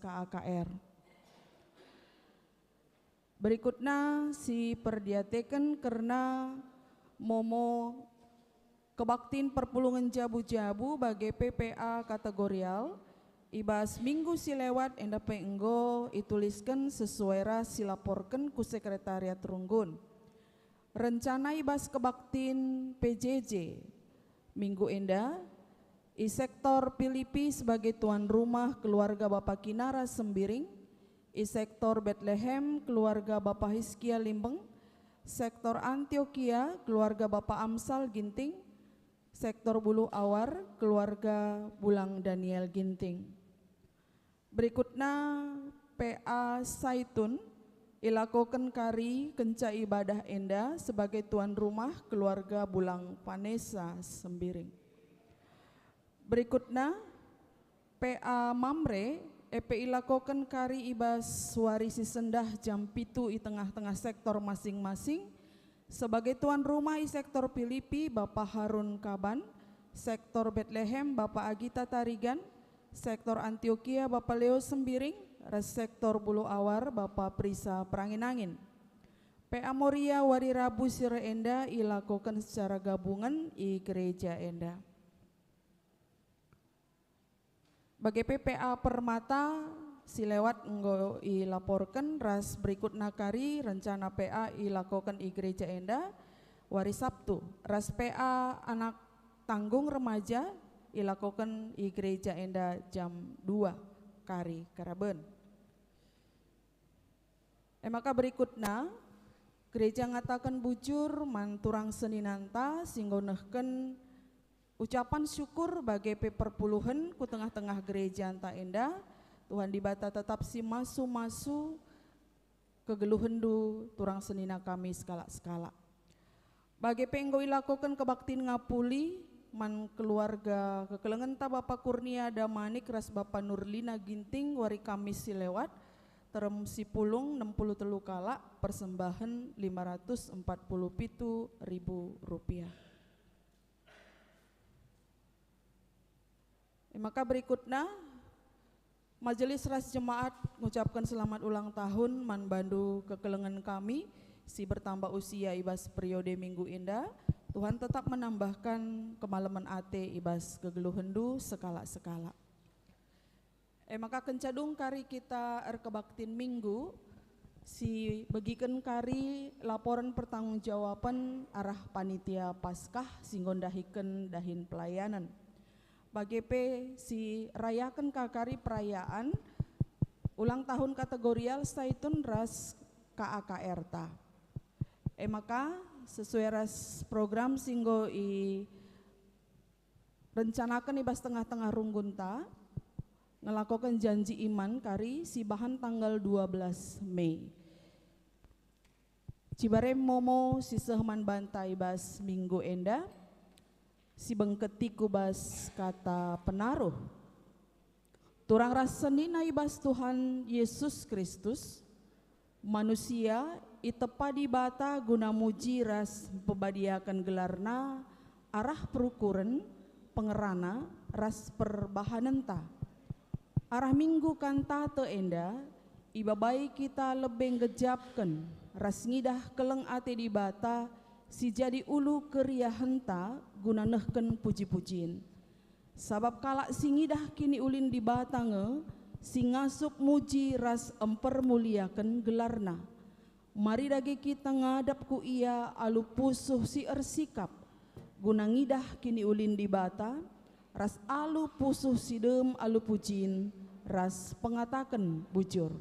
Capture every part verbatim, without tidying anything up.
K A K R. Berikutna siperdiateken kerna momo kebaktin perpulungen jabu-jabu bage pe P A kategorial, i bas minggu si lewat enda pe enggo itulisken sesuai ras silaporken ku Sekretariat Runggun. Rencana i bas kebaktin P J J minggu enda, i sektor Pilipi sebagai tuan rumah keluarga Bapa Kinara Sembiring, i sektor Betlehem keluarga Bapa Hiskia Limbeng, sektor Antiokia keluarga Bapa Amsal Ginting, sektor Buluh Awar keluarga Bulang Daniel Ginting. Berikutna, P A Saitun, ilakoken kari kenca ibadah enda sebagai tuan rumah keluarga Bulang Vanessa Sembiring. Berikutna, P A Mamre, e pe ilakoken kari i bas wari si sendah jam pitu i tengah-tengah sektor masing-masing, sebagai tuan rumah i sektor Pilipi, Bapa Harun Kaban, sektor Betlehem, Bapa Agita Tarigan, sektor Antiokia, Bapa Leo Sembiring, ras sektor Buluh Awar, Bapa Prisa Perangin-angin. P A Moria wari Rabu si reh enda ilakoken secara gabungen i gereja enda. Bage pe P A Permata si lewat enggo ilaporken ras berikutna kari rencana P A ilakoken i gereja enda wari Sabtu, ras P A anak tanggung remaja ilakoken i gereja enda jam dua kari karaben. E maka berikutna, gereja ngataken bujur man turang seninanta si enggo nehken ucapan syukur bage pe perpuluhen ku tengah-tengah gerejanta enda. Tuhan Dibata tetap si masu-masu kegeluhenndu turang senina kami sekalak-sekalak. Bage pe enggo ilakoken kebaktin ngapuli man keluarga kekelengenta Bapa Kurnia Damanik ras Bapa Nurlina Ginting wari Kamis si lewat, terem si pulung enem puluh telu kalak, persembahen lima ratus empat puluh pitu ribu rupiah. E maka berikutna, majelis ras jemaat ngucapken selamat ulang tahun man bandu kekelengen kami si bertambah usia i bas periode minggu enda. Tuhan tetap menambahkan kemalemen ate i bas kegeluhenndu sekalak-sekalak. E maka kenca dung kari kita erkebaktin minggu, si begiken kari laporen pertanggungjawaben arah panitia Paskah si enggo ndahiken dahin pelayanen. Bage pe si rayaken ka kari perayaan ulang tahun kategorial Saitun ras K A K R ta. E maka, sesuai ras program si enggo irencanaken i bas tengah-tengah runggunta, ngelakoken janji iman kari si bahan tanggal dua belas Mei. Cibare momo si seh man banta i bas minggu enda, si bengketi ku bas kata penaruh. Turang ras senina i bas Tuhan Yesus Kristus, manusia itepa Dibata guna muji ras mpebadiaken gelarNa arah perukuren, pengerana, ras perbahanenta. Arah minggu kantate enda, ibabai kita lebe nggejapken ras ngidah keleng ate Dibata si jadi ulu keriahenta guna nehken puji-pujin. Sabap kalak si ngidah kiniulin Dibata nge si ngasup muji ras mpermuliaken gelarNa. Mari dage kita ngadap ku Ia alu pusuh si ersikap, guna ngidah kiniulin Dibata, ras alu pusuh si dem alu pujin ras pengataken bujur.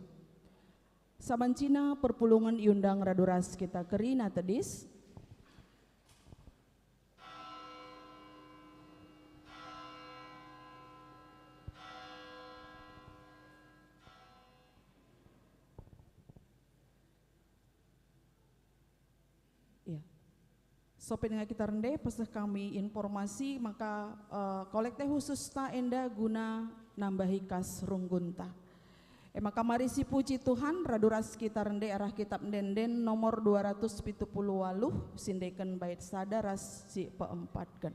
Sabancina perpulungen iundang radu ras kita kerina tedis. Ya. Sope denga kita rende, peseh kami informasi maka, eh, kolekte khususta enda guna nambahi kas runggunta. E maka mari sipuji Tuhan, radu ras kita rende arah Kitab Ende-enden nomor dua ratus pitu puluh waluh, sindeken bait sada ras si peempatken.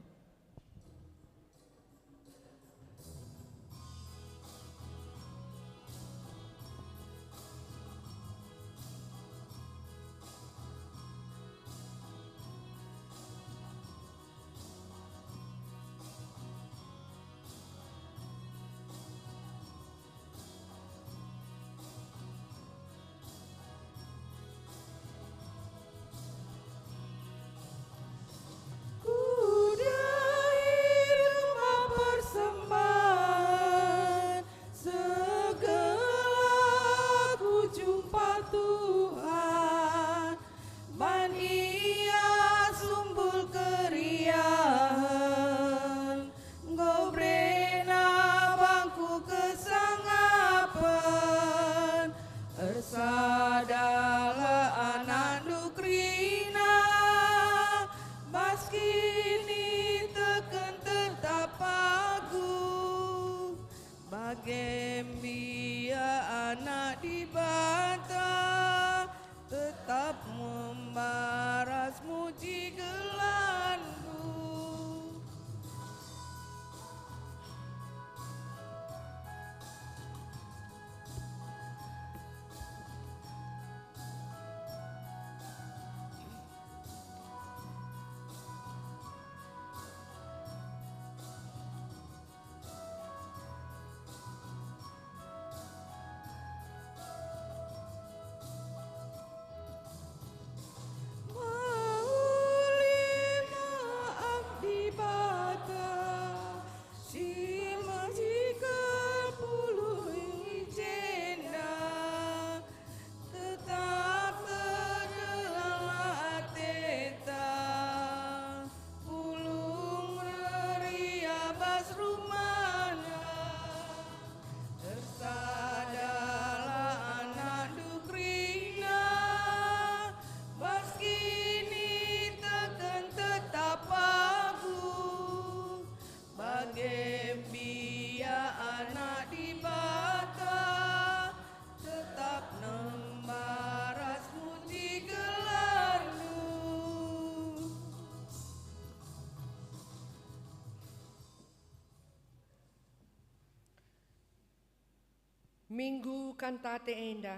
Minggu Kantate enda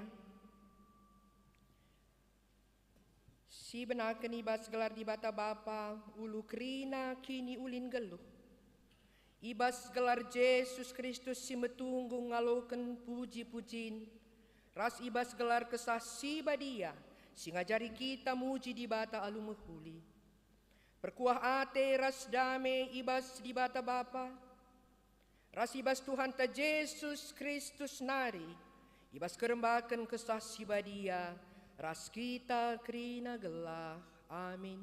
sibenaken i bas gelar Dibata Bapa, ulu kerina kiniulin nggeluh. I bas gelar Jesus Kristus si metunggung ngaloken puji-pujin, ras i bas gelar Kesah Si Badia si ngajari kita muji Dibata alu mehuli. Perkuah ate ras dame i bas Dibata Bapa, ras i bas Tuhanta Jesus Kristus nari, i bas kerembaken Kesah Si Badia, ras kita kerina gelah. Amin.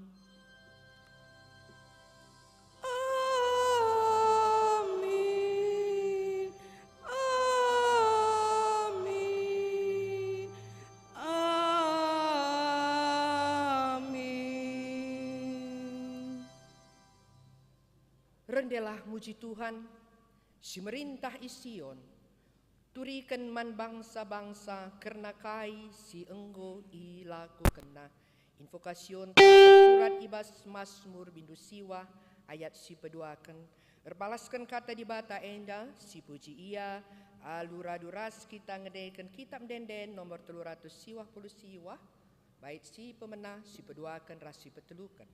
Amin. Amin. Amin. Rendelah muji Tuhan, si merintah i Sion. Turiken man bangsa-bangsa kerna kai si enggo ilakokenNa. Invokasion tersurat i bas Masmur bindu siwah ayat si peduaken. Erpalasken kata Dibata enda, sipuji Ia, alu radu ras kita ngendeken Kitab Ende-enden nomor telu ratus siwah puluh siwah, bait si pemena, si peduaken ras si peteluken.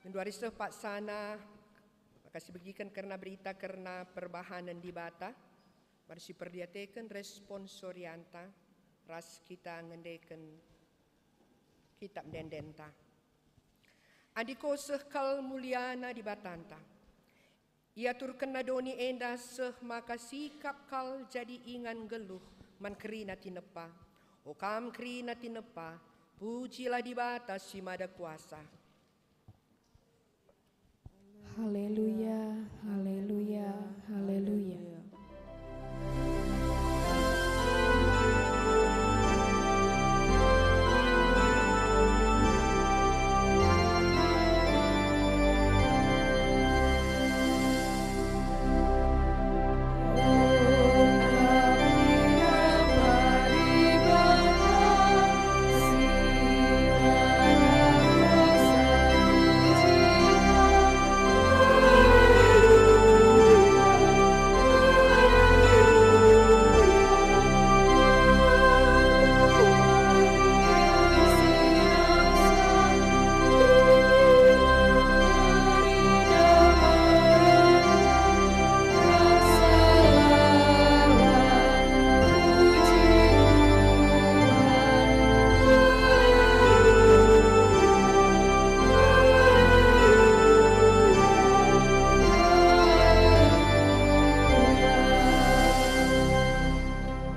Genduari seh paksana, maka sibegiken kerna berita kerna perbahanen Dibata, mari siperdiateken responsorianta ras kita ngendeken kitab ende-endenta. Andiko seh kal muliana Dibatanta. IaturkenNa doni enda seh maka sikap kal jadi ingan nggeluh man kerina tinepa. O kam kerina tinepa, pujilah Dibata si Mada Kuasa. Haleluya, haleluya, haleluya.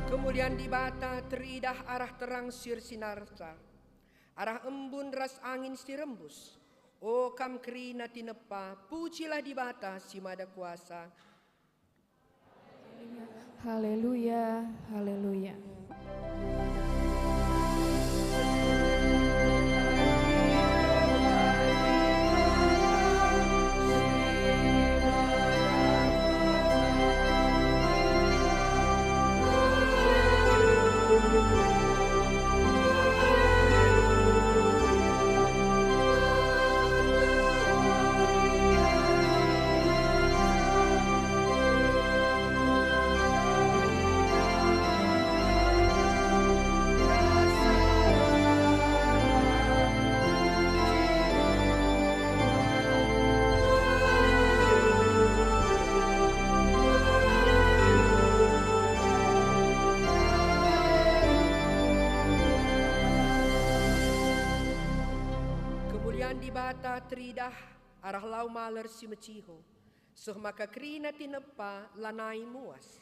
Kemulian Dibata teridah arah terang si ersinarsa, arah embun ras angin si rembus. O kam kerina tinepa, pujilah Dibata si Mada Kuasa. Haleluya, haleluya. Kemulian Dibata teridah arah lau maler si meciho, seh maka kerina tinepa lanai muas.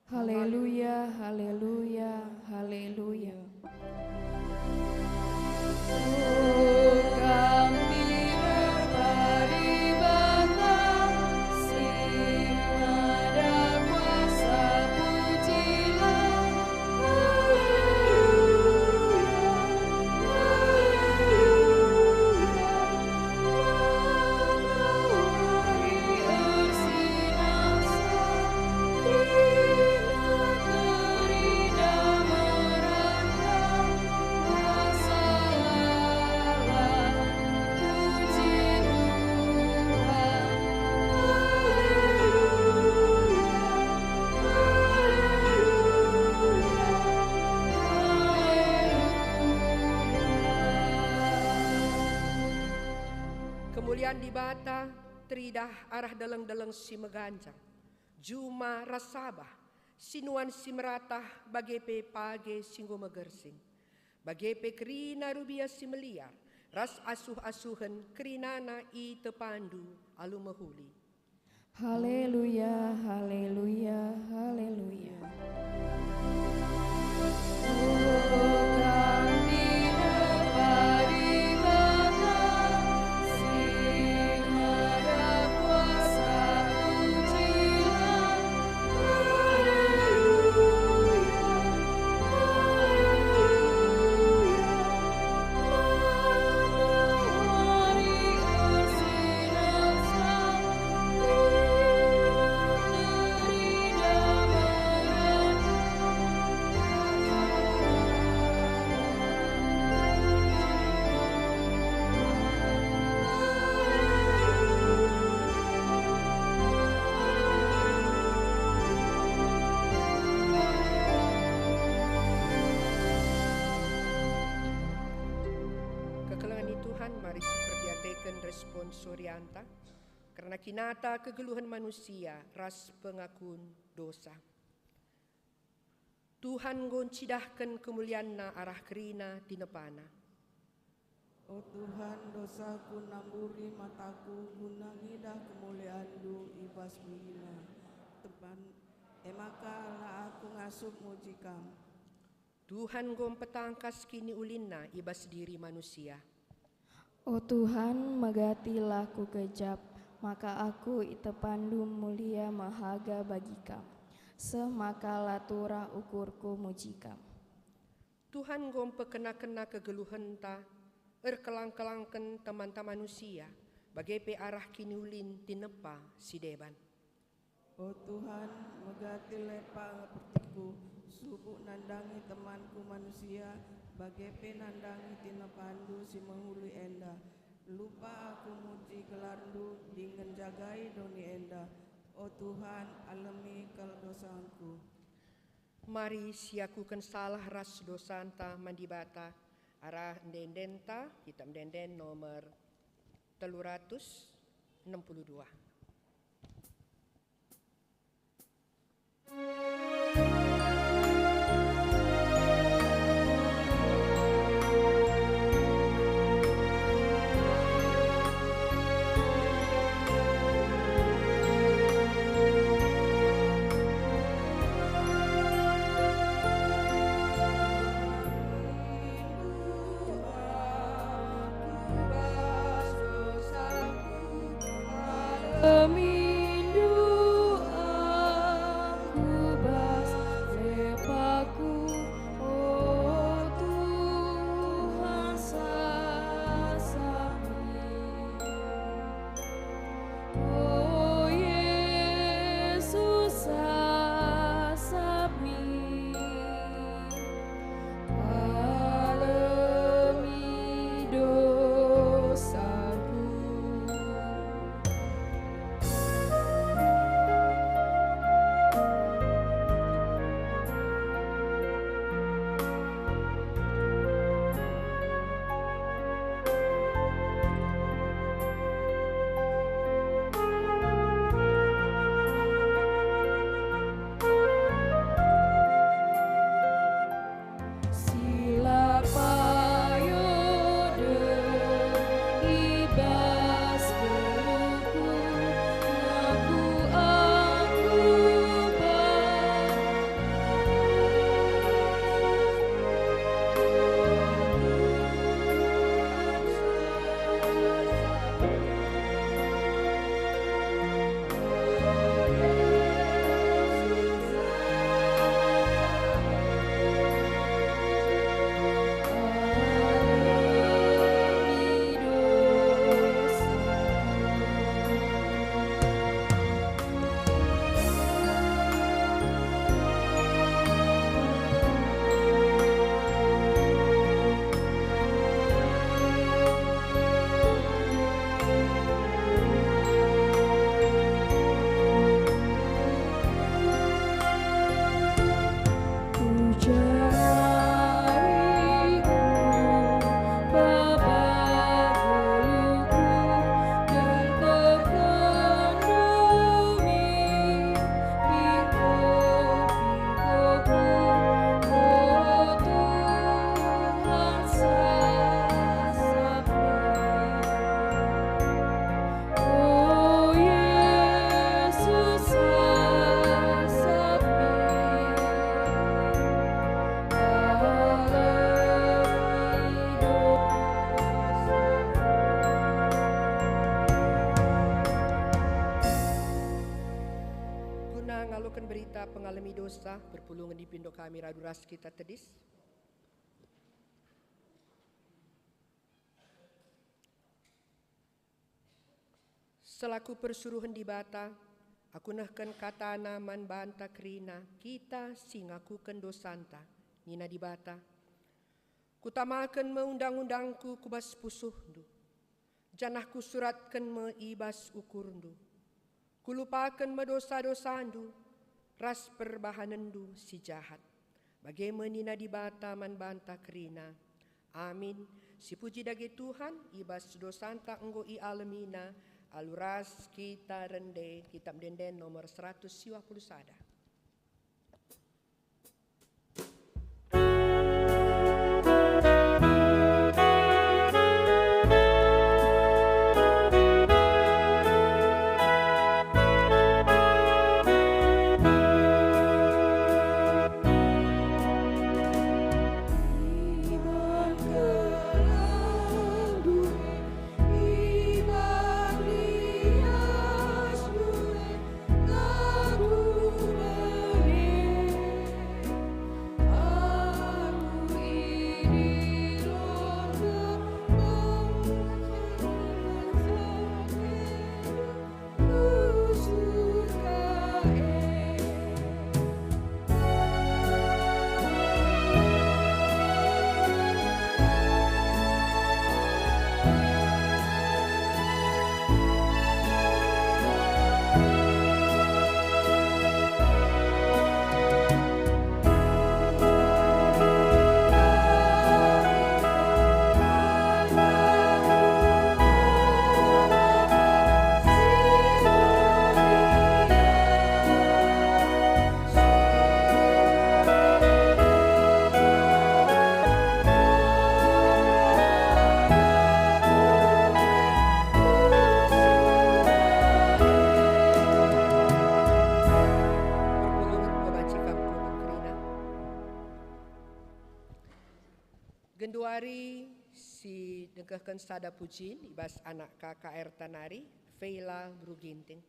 Haleluya, haleluya, haleluya. O kami Bapa Dibata si Mada Kuasa, pujilah. Haleluya, haleluya. Kemulian Dibata teridah arah deleng-deleng si meganjang, juma ras sabah, sinuan si meratah, bage pe page si enggo megersing, bage pe kerina rubia si meliar, ras asuh-asuhen kerinana itepandu alu mehuli. Haleluya, haleluya, haleluya. Kekelengen ni Tuhan, mari siperdiateken Ken responsorianta, kerna kinata kegeluhen manusia ras pengakun dosa. Tuhan enggo ncidahken kemulianNa arah kerina tinepana. O Tuhan, dosaku namburi mataku guna ngidah kemulianNdu i bas buhina. Tepan, e maka la aku ngasup muji Kam. Tuhan enggo mpetangkas kiniulinna i bas diri manusia. O Tuhan, megatilah kukejap, maka aku itepanNdu mulia mehaga bagi Kam, seh maka la turah ukurku muji Kam. Tuhan enggo mpekena-kena kegeluhenta, erkelang-kelangken temanta manusia, bage pe arah kiniulin tinepa si deban. O Tuhan, megati lepa pertiku, subuk nandangi temanku manusia, bage pe nandangi tinepaNdu si mehuli enda. Lupa aku muji gelarNdu dingen njagai doni enda. O Tuhan, alemi kal dosangku. Mari siakuken salah ras dosanta man Dibata arah ende-endenta, Kitab Ende-enden nomor telu ratus enam puluh dua. Amindu aku bas lepaku, o Tuhan, sasap min. O Yesus, sasap min. Alemi dosaku. Si la payo deng i bas geluhku, ngaku aku bas. O Yesus, sasap min. Alemi dosa. Guna ngaloken berita pengalemi dosa, perpulungen dipindo kami radu ras kita tedis. Selaku persuruhen Dibata, aku nehken kataNa man banta kerina kita si ngakuken dosanta. Nina Dibata, "Kutamaken me undang-undangKu ku bas pusuhndu, janah Kusuratken me i bas ukurndu. Kulupaken me dosa-dosandu ras perbahanenndu si jahat." Bage me nina Dibata man banta kerina, "Amin, Sipuji dage Tuhan, i bas dosanta enggo ialemiNa, alu ras kita rende Kitab Ende-enden nomor seratus siwah puluh sada. Perpulungen pebanci kam kerina. Genduari si nengkehken sada pujin i bas anak K K R ta nari, Feila Bruginting.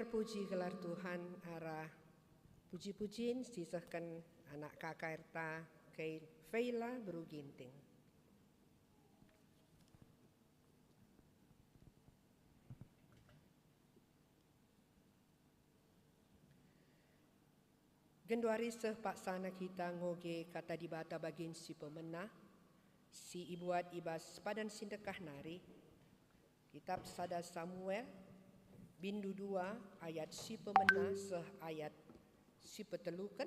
Puji gelar Tuhan, arah puji-pujin sisehken anak K K R ta Keil Feila beru Ginting. Genduari seh paksana kita ngoge Kata Dibata bagin si pemena, si ibuat i bas padan si ndekah nari, Kitap sada Samuel, bindu dua ayat si pemena seh ayat si peteluken,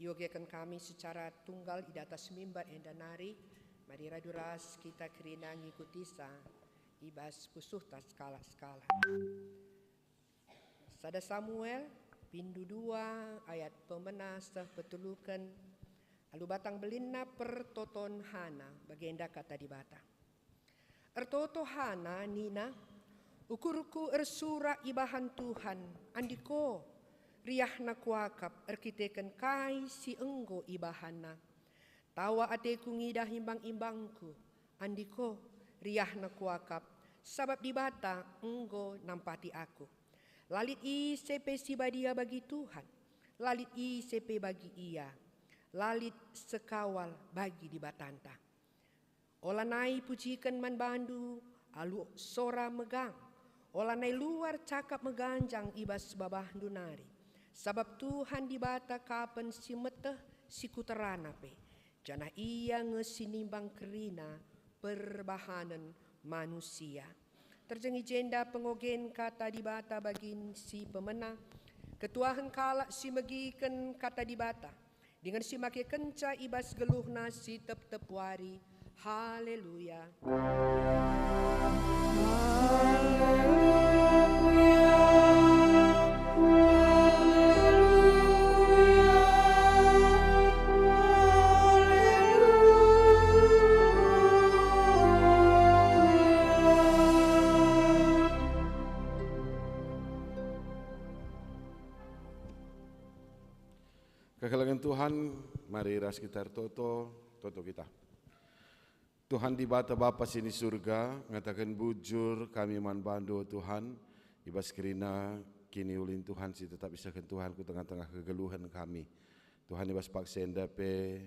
iogeken kami secara tunggal i datas mimbar enda nari, mari radu ras kita kerina ngikutisa i bas pusuhta sekalak-sekalak. Sada Samuel, bindu dua ayat pemena seh peteluken, alu batang belinna pertoton Hana, bagenda Kata Dibata. Ertoto Hana nina, "Ukurku ersurak ibahan Tuhan, andiko, riahna kuakap erkiteken kai si enggo ibahanNa. Tawa ateku ngidah imbang-imbangku, andiko, riahna kuakap, sabap Dibata enggo nampati aku. La lit ise pe si badia bagi Tuhan, la lit ise pe bagi Ia, la lit sekawal bagi Dibatanta. Olanai pujiken man bandu alu sora megang, olanai luar cakap meganjang i bas babahndu nari, sabap Tuhan Dibata kapen si meteh si kuterana pe, janah Ia nge si nimbang kerina perbahanen manusia." Terjeng i jenda pengogen Kata Dibata bagin si pemena, ketuahen kalak si megiken Kata Dibata, dingen si makekenca i bas geluhna si tep-tep wari. Haleluya! Kekelengen Tuhan, mari ras kita ertoto, toto kita. Tuhan Dibata Bapa si ni Surga, ngataken bujur kami man bandu, o Tuhan, i bas kerina kiniulin Tuhan si tetap isehken Tuhan ku tengah-tengah kegeluhen kami. Tuhan, i bas paksa enda pe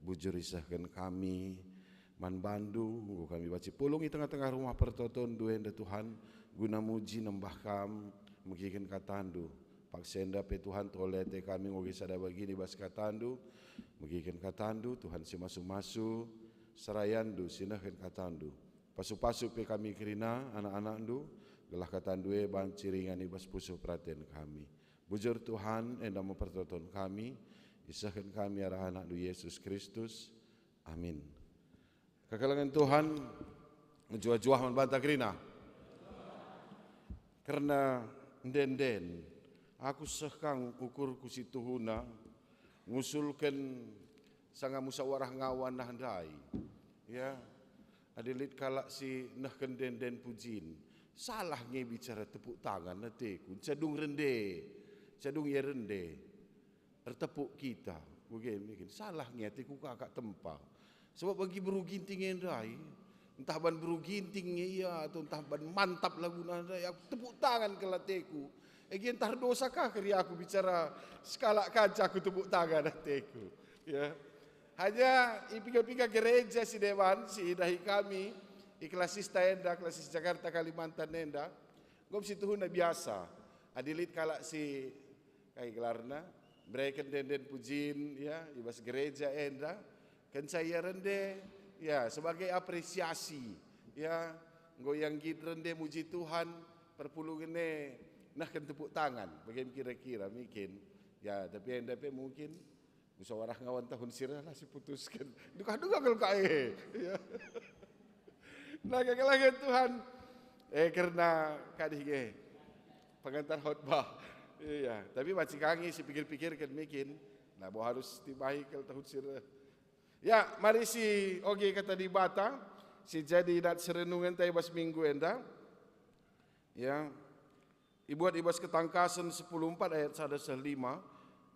bujur isehken kami man bandu, enggo kami banci pulung i tengah-tengah rumah pertotonNdu enda, Tuhan, guna muji nembah Kam, megiken katanNdu. Paksa enda pe, Tuhan, tole ate kami ngoge sada bagin i bas katanNdu, megiken katanNdu, Tuhan si masu-masu, serayanNdu si nehken katanNdu. Pasu-pasu pe kami kerina anak-anakNdu, gelah katanNdu e banci ringan i bas pusuh peraten kami. Bujur, Tuhan, enda me pertoton kami, isehken kami arah AnakNdu Yesus Kristus. Amin. Kekelengen Tuhan, mejuah-juah man banta kerina. Kerna ende-enden, aku seh kang ukurku si tuhuna, ngusulken sanga musawarah ngawan nah ndai. Ya, adi lit kalak si nehken ende-enden pujin, salah nge bicara tepuk tangan ateku, ncadung rende, ncadung ia rende. Ertepuk kita, bage mungkin salah nge ateku kakak tempa. Sebab bagi beru Ginting e ndai, ntah ban beru Ginting nge ia, atau ntah ban mantap laguna ndai, aku tepuk tangan kal ateku. Egi ntah erdosa kah keri aku bicara sekalak kanca aku tepuk tangan ateku. Ya. Hanya i piga-piga gereja si deban si idahi kami, i Klasista enda, Klasis Jakarta, Kalimantan enda, enggo me si tuhuna biasa. Adi lit kalak si kai gelarna, mereken ende-enden pujin, ya, i bas gereja enda, kenca ia rende, ya, sebagai apresiasi, ya, enggo ia nggit rende muji Tuhan, perpulungen e nehken tepuk tangan, bage kira-kira mungkin, ya, tapi enda pe mungkin musawarah ngawan tahun si reh lah siputusken. Dukah-dukah kal ka e, ya. Nah, kekelengen Tuhan, eh, kerna kadih nge pengantar khotbah. Iya, tapi banci ka nge sipikir-pikirken mungkin. Nah, bo harus tibahi kal tahun si reh. Ya, mari sioge Kata Dibata, si jadi nats renungenta i bas minggu enda. Ya, ibuat i bas Ketangkasen sepuluh empat ayat sada seh lima.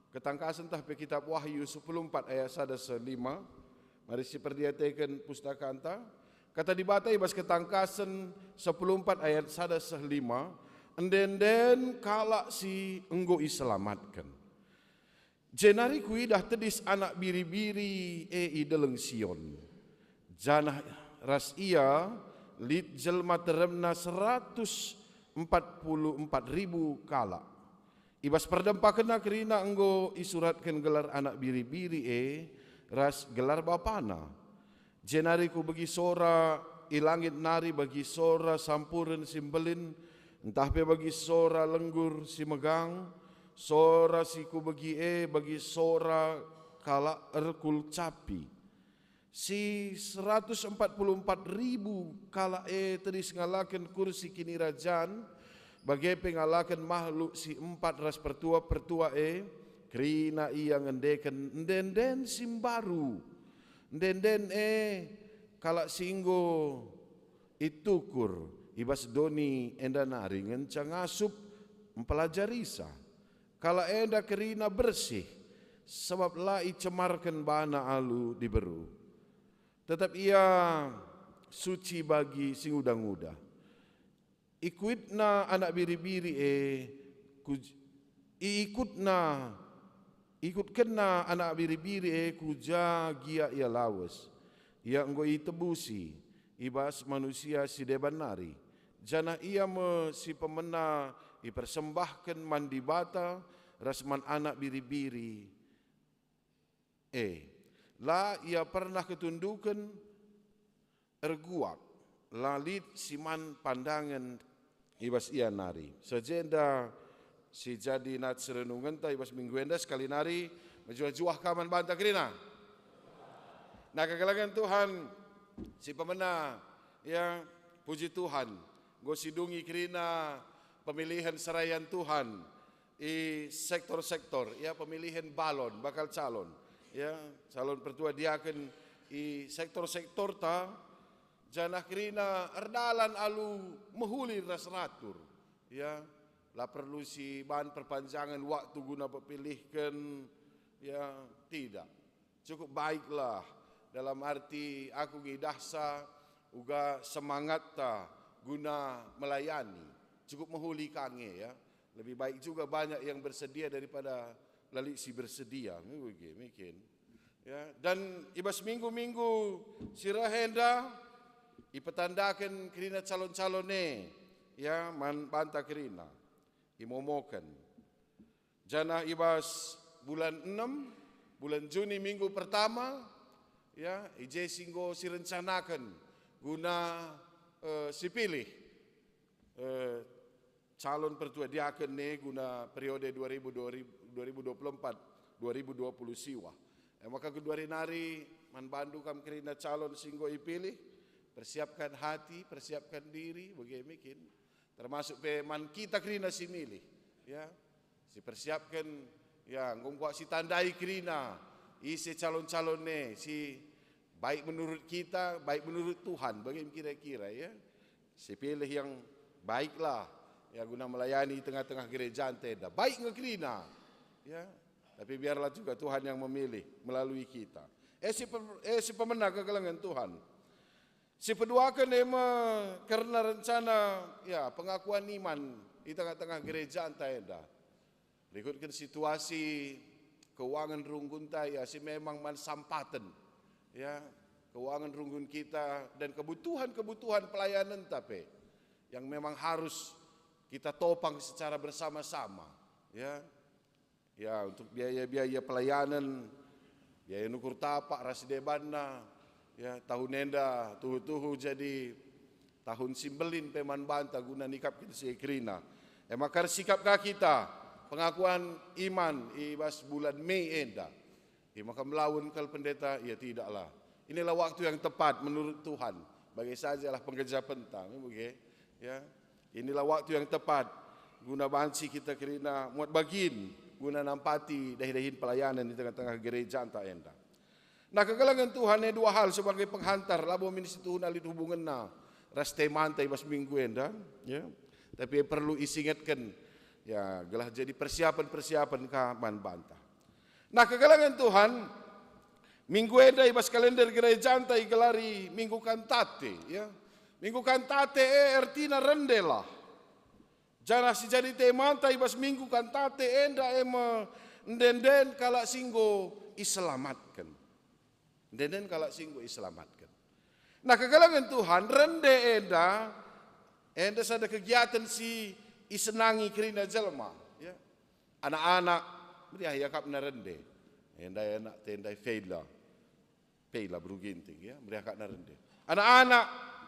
Ketangkasen tah pe Kitab Wahyu sepuluh empat ayat sada seh lima. Mari siperdiateken pustakanta. Kata Dibata i bas Ketangkasen sepuluh empat ayat sada seh lima, Ende-enden kalak si enggo iselamatken. Jenari kuidah tedis Anak Biri-biri e i Deleng Sion, janah ras ia lit jelma teremna seratus empat puluh empat ribu kalak. I bas perdempakenna kerina enggo isuratken gelar Anak Biri-biri e ras gelar Bapana. Jenari kubegi sora i langit nari bagi sora sampuren si mbelin, ntah pe bagi sora lenggur si megang, sora si kubegi e bagi sora kalak erkulcapi. Si seratus empat puluh empat ribu kalak e tedis ngalaken kursi kinirajan, bage pe ngalaken mahluk si empat ras pertua-pertua e, kerina ia ngendeken ende-enden si mbaru. Ende-enden e kalak si enggo itukur i bas doni enda nari ngenca ngasup mpelajarisa. Kalak enda kerina bersih, sabap la icemarken bana alu diberu. Tetap ia suci bagi si nguda-nguda. Ikuitna Anak Biri-biri e ku, iikutna, ikutkenna Anak Biri-biri e ku ja gia ia lawes. Ia enggo itebusi i bas manusia si deban nari, janah ia me si pemena ipersembahken man Dibata ras man Anak Biri-biri e. La ia pernah ketunduken erguak, la lit si man pandangen i bas ia nari. Seh jenda si jadi nats renungenta i bas minggu enda, sekali nari mejuah-juah ka man banta kerina. Nah, kekelengen Tuhan si pemena, ya, puji Tuhan, enggo sidungi kerina pemilihen serayan Tuhan i sektor-sektor, ya, pemilihen balon, bakal calon, ya, calon pertua diaken i sektor-sektorta, janah kerina erdalan alu mehuli ras ratur, ya, la perlu si bahan perpanjangen waktu guna pepilihken, ya, tidak. Cukup baiklah, dalam arti aku ngidahsa uga semangatta guna melayani. Cukup mehuli ka nge, ya. Lebih baik juga banyak yang bersedia daripada la lit si bersedia. Nge bage, mungkin. Ya, dan i bas minggu-minggu si reh enda ipetandaken kerina calon-calon e, ya, man banta kerina. Imomoken. Janah i bas bulan enem, bulan Juni, minggu pertama, ya, i je si enggo sirencanaken guna, eh, sipilih, eh, calon pertua diaken e guna periode dua ribu, dua ribu, dua ribu dua puluh empat, dua ribu dua puluh siwah. E maka genduari nari man bandu kam kerina calon si enggo ipilih, persiapkan hati, persiapkan diri, bage me kin. Termasuk pe man kita kerina si milih, ya. Si persiapken, ya, enggo kuak si tandai kerina ise calon-calon e si baik menurut kita, baik menurut Tuhan, bage kira-kira, ya. Si pilih yang baiklah, ya, guna melayani tengah-tengah gerejanta enda. Baik nge kerina, ya. Tapi biarlah juga Tuhan yang memilih melalui kita. E si per-, e si pemena kekelengen Tuhan. Si peduaken e me kerna rencana, ya, pengakuan iman i tengah-tengah gerejanta enda. Rikutken situasi keuangan runggunta, ya, si memang man sampaten, ya, keuangan runggun kita dan kebutuhan-kebutuhan pelayanenta pe yang memang harus kita topang secara bersama-sama, ya. Ya, untuk biaya-biaya pelayanan, biaya nukur tapak ras debanna, ya, tahun enda tuhu-tuhu jadi tahun si mbelin pe man banta guna nikapken si e kerina. E maka ersikap ka kita pengakuan iman i bas bulan Mei enda. E maka melawen kal pendeta, ya, tidaklah. Inilah waktu yang tepat menurut Tuhan. Bage sajalah penggejapenta, bage, ya. Inilah waktu yang tepat guna banci kita kerina muat bagin guna nampati dahin-dahin pelayanan di tengah-tengah gerejanta enda. Nah, kekelengen Tuhan e dua hal sebagai penghantar, labo min situhuna lit hubungenna ras temanta i bas minggu enda, ya. Tapi perlu isingetken, ya, gelah jadi persiapen-persiapen ka man banta. Nah, kekelengen Tuhan, minggu enda i bas kalender gerejanta igelari Minggu Kantate, ya. Minggu Kantate e ertina rendelah. Janah si jadi temanta i bas minggu Kantate enda e me ende-enden kalak si enggo iselamatken. Ende-enden kalak si enggo iselamatken. Nah, kekelengen Tuhan, rende enda, enda sada kegiaten si isenangi kerina jelma, ya. Anak-anak, meriah iakapna rende. Enda anak tendai Feila. Pela beru Ginting, ya, meriah iakapna rende. Anak-anak,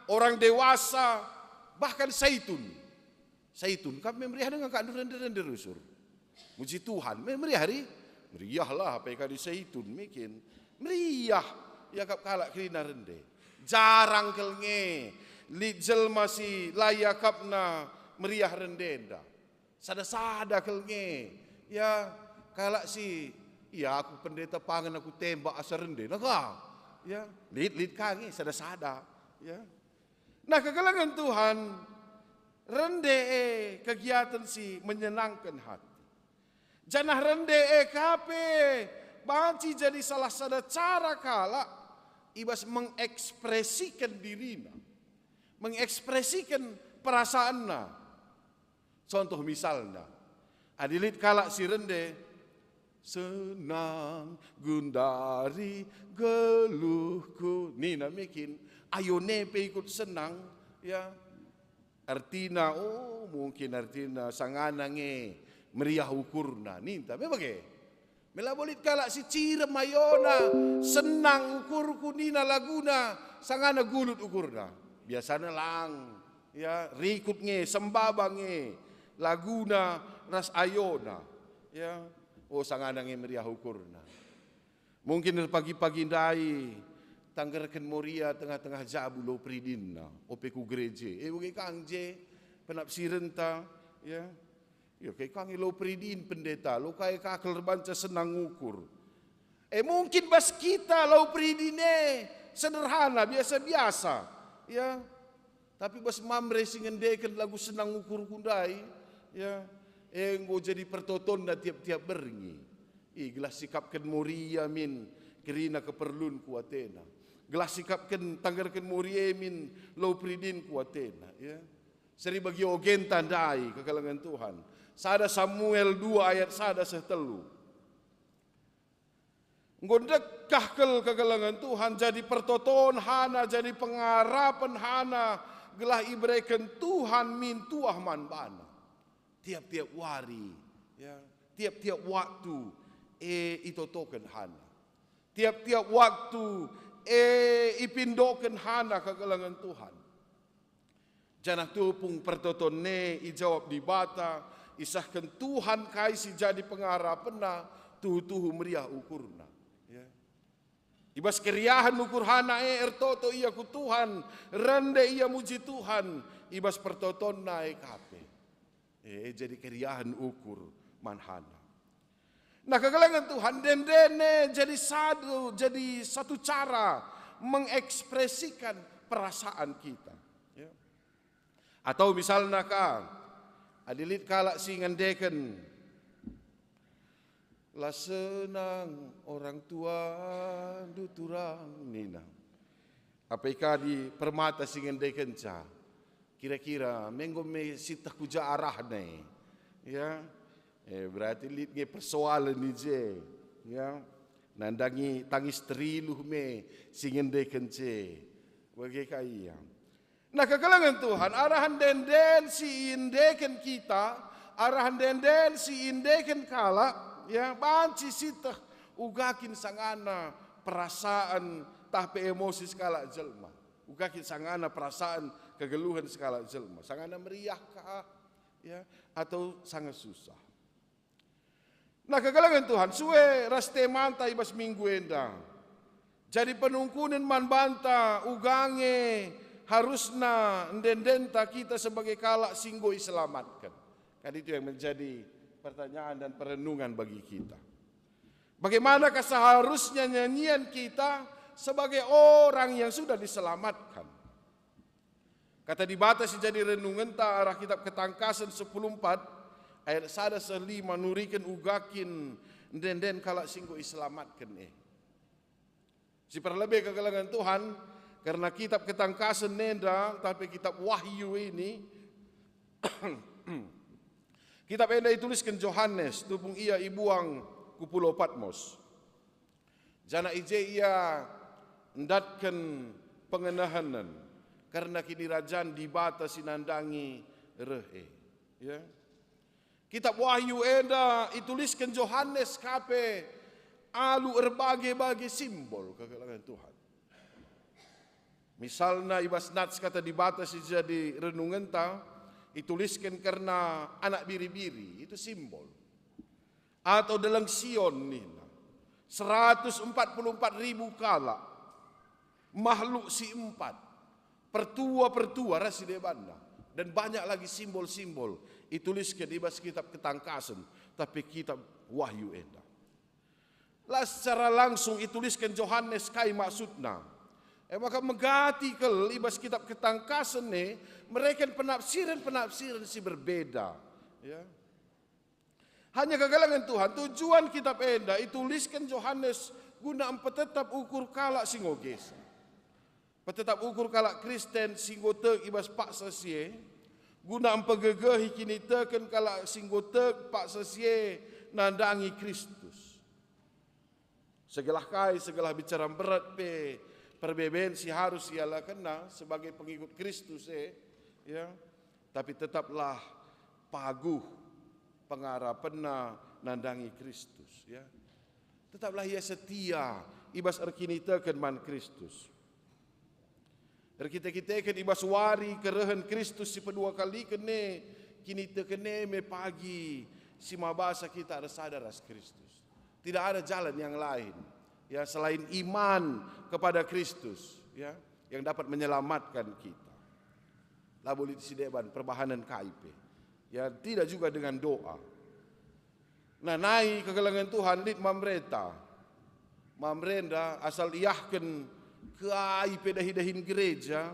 orang dewasa, bahkan Saitun. Saitun, kam me meriah denga kak rende-rende rusur. Muji Tuhan, me meriah ri? Meriahlah, apai kadi Saitun, mekin. Meriah, iakap kalak kerina rende. Jarang kal nge, lit jelma si la iakapna meriah rende enda. Sada-sada kal nge, ya, kalak si, "Ya, aku pendeta pangen aku tembak asa rende," nah ka, ya, lit-lit ka nge, sada-sada, ya. Nah, kekelengen Tuhan, rende e kegiaten si menyenangken hati. Janah rende e ka pe banci jadi salah sada cara kalak i bas mengekspresiken dirina, mengekspresiken perasaanna. Contoh misalna, adi lit kalak si rende, "Senang gundari geluhku," nina mekin, "Ayo ne pe ikut senang," ya. Artina, oh, mungkin artina sangana nge meriah ukurna, ninta me bage. Me labo lit kalak si cirem ayona, "Senang ukurku," nina laguna, sangana gulut ukurna. Biasana lang, ya, rikut nge, sembaba nge, laguna ras ayona, ya. Oh, sangana nge meriah ukurna. Mungkin erpagi-pagi ndai tanggerken Moria tengah-tengah jabu Lau Peridinna, ope ku gereja. Eh, bage kang je penafsirenta, ya. Ya, kai kang i Lau Peridin pendeta, lo kai kakel erbanca senang ngukur. Eh, mungkin bas kita Lau Peridin e sederhana, biasa-biasa, ya. Tapi bas Mamre si ngendeken lagu senang ngukurku ndai, ya, enggo jadi pertotonna tiap-tiap berngi. I, gelah sikapken Moria min kerina keperlunku atena. Gelah sikapken tanggerken Moria min Lau Peridinku atena, ya. Seri bagi ogenta ndai kekelengen Tuhan. Sada Samuel dua ayat sada seh telu. Enggo ndekah kal kekelengen Tuhan, jadi pertoton Hana, jadi pengarapen Hana, gelah ibereken Tuhan min tuah man bana. Tiap-tiap wari, ya, tiap-tiap waktu, e, itotoken Hana. Tiap-tiap waktu, e, ipindoken Hana kekelengen Tuhan. Janah tupung pertoton e ijawab Dibata, isehken Tuhan kai si jadi pengarapenna, tuhu-tuhu meriah ukurna. Ya. I bas keriahen ukur Hana e ertoto ia ku Tuhan, rende ia muji Tuhan, i bas pertotonna e ka pe. E, jadi keriahen ukur man Hana. Nah, kekelengen Tuhan, ende-enden e jadi satu, jadi satu cara mengekspresikan perasaan kita. Ya. Atau misalna ka, adi lit kalak si ngendeken, "La senang orang tua ndu turang," nina. Apai kadi permata si ngendekenca? Kira-kira me enggo me sieteh ku ja arahna e? Ya. Eh, berarti lit nge persoalen i je. Ya. Nandangi tangis teriluh me si ngendekenca e. Bage ka ia. Nah, kekelengen Tuhan, arah ende-enden si iendeken kita, arah ende-enden si iendeken kalak, ya, banci sieteh uga kin sangana perasaan tah pe emosi sekalak jelma. Uga kin sangana perasaan kegeluhen sekalak jelma. Sangana meriah kah, ya, atau sanga susah. Nah, kekelengen Tuhan, sue ras temanta i bas minggu enda. Jadi penungkunen man banta uga nge harusna ende-endenta kita sebagai kalak si enggo iselamatken. Kan itu yang menjadi pertanyaan dan perenungan bagi kita. Bagaimanakah seharusnya nyanyian kita sebagai orang yang sudah diselamatkan? Kata Dibata si jadi renungenta arah kitab Ketangkasen sepuluh empat ayat sada seh lima nuriken uga kin ende-enden kalak si enggo iselamatken e. Si perlebe kekelengen Tuhan, kerna kitab Ketangkasen enda, tapi kitab Wahyu ini, Kitab enda itulisken Johanes tupung ia ibuang ku pulau Patmos. Janah i je ia ndatken pengenehenen kerna Kinirajan Dibata si nandangi reh e. Ya. Kitab Wahyu enda itulisken Johanes ka pe alu erbage-bage simbol kegelengen Tuhan. Misalna, i bas nats Kata Dibata si jadi renungenta, itulisken kerna anak biri-biri, itu simbol. Atau deleng Sion nina, seratus empat puluh empat ribu kalak, makhluk si empat, pertua-pertua ras si debanna, dan banyak lagi simbol-simbol itulisken i bas kitab Ketangkasen, tapi kitab Wahyu enda. La secara langsung itulisken Johanes kai maksudna. E maka megati kal i bas kitab Ketangkasen e mereken penafsiren-penafsiren si berbeda. Ya. Hanya kegelengen Tuhan, tujuan kitab enda itulisken Johanes guna mpetetap ukur kalak si ngogesa. Petetap ukur kalak Kristen si enggo tek i bas paksa si e, guna mpegegehi kiniteken kalak si enggo tek paksa si e nandangi Kristus. Segelah kai, segelah bicara mberat pe perbeben si harus ialakenna sebagai pengikut Kristus e, ya, tapi tetaplah paguh pengarapenna nandangi Kristus, ya. Tetaplah ia setia i bas erkiniteken man Kristus. Erkite-kiteken i bas wari kerehen Kristus si pedua kaliken e, kiniteken e me pagi si mabasa kita ersada ras Kristus. Tidak ada jalan yang lain, ya, selain iman kepada Kristus, ya, yang dapat menyelamatkan kita. Labo lit si deban perbahanen kai pe. Ya, tidak juga dengan doa. Nah, nai kegelengen Tuhan lit Mamreta. Mamre enda asal iahken kai pe dahi-dahin gereja,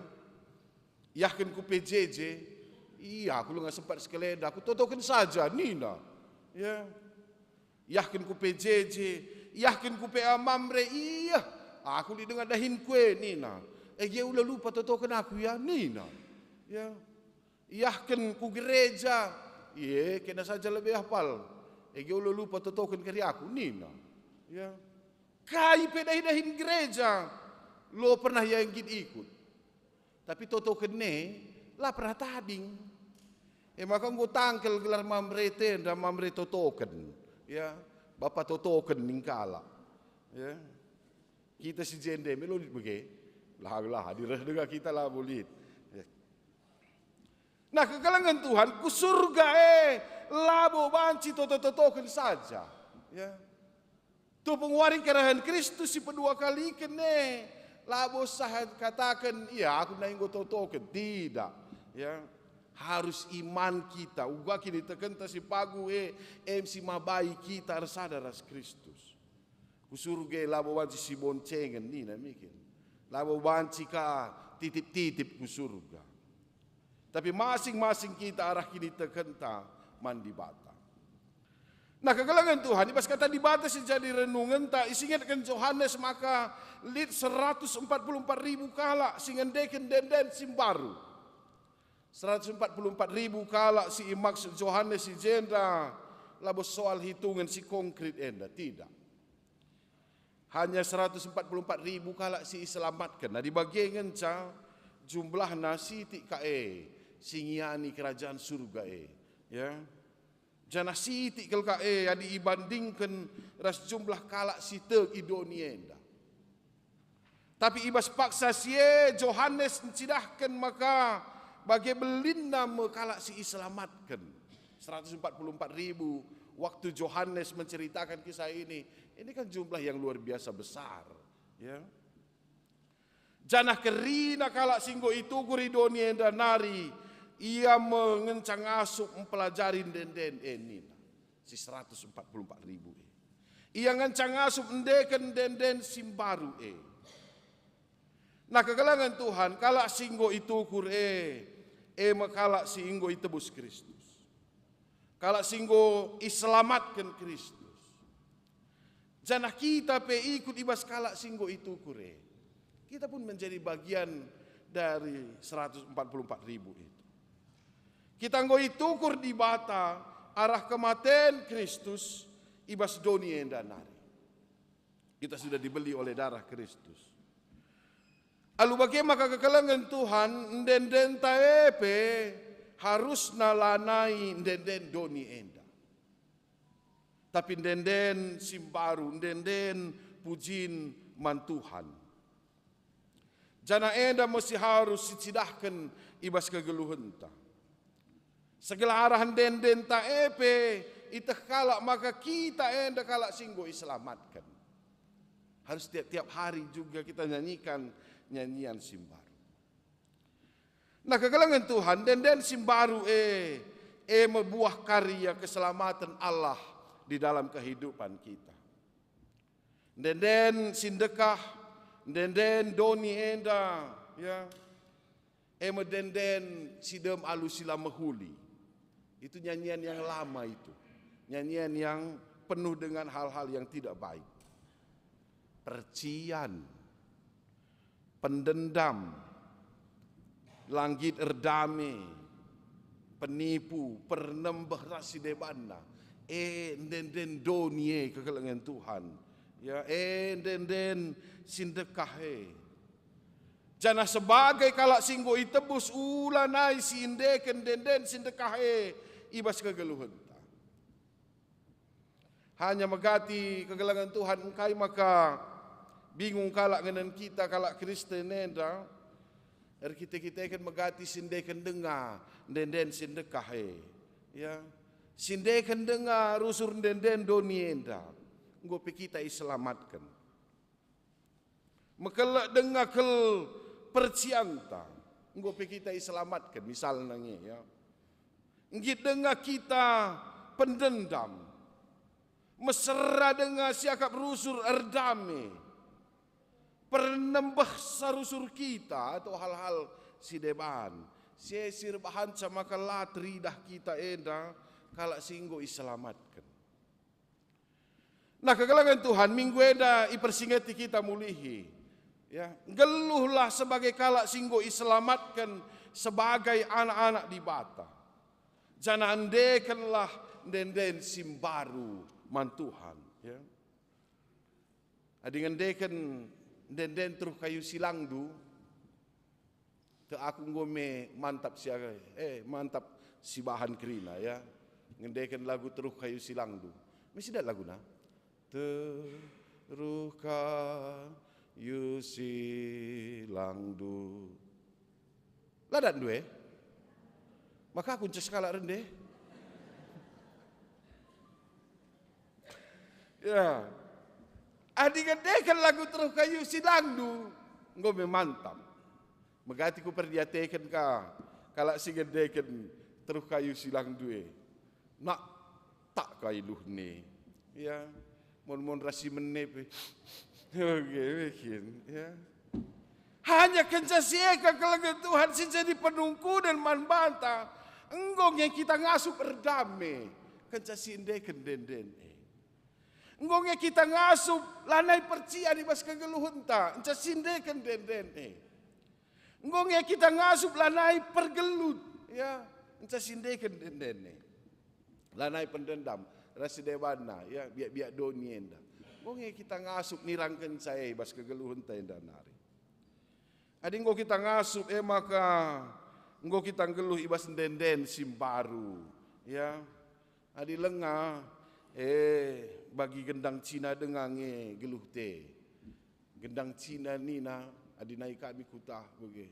iahken ku P J J, "Iya, aku langa sempat sekalenda, aku totoken saja," nina. Ya. Iahken ku P J J, iahken ku P A Mamre, "Iya, aku lit denga dahinku e," nina. "E gia ula lupa totoken aku ya," nina. Ya. Iahken ku gereja, "Iye, kena saja lebe apal. E gia ula lupa totoken kari aku," nina. Ya. Kai pe dahi-dahin gereja, lo pernah ia nggit ikut. Tapi totoken e la pernah tading. E maka enggo tangkel gelar Mamre enda, Mamre totoken. Ya, bapa totoken ning kalak. Ya. Kita si jende me lo lit bage. Lah, lah, direh denga kita labo lit. Ya. Nah, kegelengen Tuhan, ku surga e labo banci toto-totoken saja. Ya. Tupung wari kerehen Kristus si pedua kaliken e, labo sah kataken, "Iya, aku nai enggo totoken." Tidak. Ya. Harus iman kita, uga kinitekenta si paguh e, em si mabai kita ersada ras Kristus. Ku surga e labo banci siboncengen, nina mikin. Labo banci ka titip-titip ku surga. Tapi masing-masing kita arah kinitekenta man Dibata. Nah, kegelengen Tuhan, i bas Kata Dibata si jadi renungenta, isingetken Johanes maka lit seratus empat puluh empat ribu kalak si ngendeken ende-enden si mbaru. Seratus empat puluh empat ribu kalak si imaksud Johanes i jenda labo soal hitungen si konkrit enda, tidak. Hanya seratus empat puluh empat ribu kalak si iselamatken. Nah, dibage ngenca jumlahna sitik ka e si ngiani kerajaan surga e. Ya. Janah sitik kal ka e adi ibandingken ras jumlah kalak si tek i doni enda. Tapi i bas paksa si e Johanes ncidahken maka bage belinna me kalak si iselamatken. Seratus empat puluh empat ribu waktu Johanes menceritakan kisah ini, ini kan jumlah yang luar biasa besar, ya. Janah kerina kalak si enggo itukur i doni enda nari, ia me ngenca ngasup mpelajari ende-enden e nina, si seratus empat puluh empat ribu e. Ia ngenca ngasup endeken ende-enden si mbaru e. Nah, kegelengen Tuhan, kalak si enggo itukur e, e me kalak si enggo itebus Kristus. Kalak si enggo iselamatken Kristus. Janah kita pe ikut i bas kalak si enggo itukur e. Kita pun menjadi bagian dari seratus empat puluh empat ribu itu. Kita enggo itukur Dibata, arah kematen Kristus i bas doni enda nari. Kita sudah dibeli oleh darah Kristus. Alu bage maka kekelengen Tuhan, ende-endenta e pe harusna lanai ende-enden doni enda. Tapi ende-enden si mbaru, ende-enden pujin man Tuhan. Janah enda me si harus sicidahken i bas kegeluhenta. Segelah arah ende-endenta e pe iteh kalak maka kita enda kalak si enggo iselamatken. Harus tiap-tiap hari juga kita nyanyikan nyanyian si mbaru. Nah, kekelengen Tuhan, ende-enden si mbaru e, e me buah karya keselamaten Allah di dalam kehidupan kita. Ende-enden si ndekah, ende-enden doni enda, ya. E me ende-enden si dem alu si la mehuli. Itu nyanyian yang lama itu. Nyanyian yang penuh dengan hal-hal yang tidak baik. Percian, pendendam, la nggit erdame, penipu, pernembeh ras si debanna. E ende-enden doni e kekelengen Tuhan. Ya, e ende-enden si ndekah e. Janah sebagai kalak si enggo itebus, ula nai si endeken ende-enden si ndekah e i bas kegeluhenta. Hanya megati kekelengen Tuhan engkai maka bingung kalak ngenen kita kalak Kristen enda, erkite-kiteken megati si endeken denga ende-enden si ndekah e. Ya, si endeken denga rusur ende-enden doni enda, enggo pe kita iselamatken. Mekelek denga kel percianta, enggo pe kita iselamatken, misalna nge, ya. Nggit denga kita pendendam, mesera denga siakap rusur erdame, pernembeh sa rusur kita atau hal-hal si deban, si e si erbahanca maka la teridah kita enda kalak si enggo iselamatken. Nah, kekelengen Tuhan, minggu enda ipersingeti kita mulihi. Ya, nggeluhlah sebagai kalak si enggo iselamatken sebagai anak-anak Dibata. Janah endekenlah ende-enden si mbaru man Tuhan. Ya. Adi ngendeken ende-enden teruh kayu silangdu, te aku enggo me mantap si aga, eh, mantap si bahan kerina, ya. Ngendeken lagu teruh kayu silangdu. Me si dat laguna? Teruh kayu silangdu. La datndu e? Maka aku nca sekalak rende. Ya. Adi ngendeken lagu teruh kayu silangdu, enggo me mantap. Megati kuperdiateken ka kalak si ngendeken teruh kayu silangdu e. Nak tak ka iluhna. Ya, mon-mon ras si mene pe. Oke, bikin, ya. Hanya kenca si e kekelengen Tuhan si jadi penungkunen man banta. Enggo nge kita ngasup erdame, kenca si endeken ende-enden e. Enggo nge kita ngasup lanai percian i bas kegeluhenta, kenca si endeken ende-enden e. Enggo nge kita ngasup lanai pergelut, ya, kenca si endeken ende-enden e. Lanai pendendam, ras si debanna, ya, biak-biak doni enda. Enggo nge kita ngasup nirangkenca e i bas kegeluhenta enda nari. Adi enggo kita ngasup, e maka enggo kita nggeluh i bas ende-enden si mbaru, ya. Adi langa, e, bagi gendang cina denga nge geluhta. Gendang cina nina, adi nai kami kutah bage.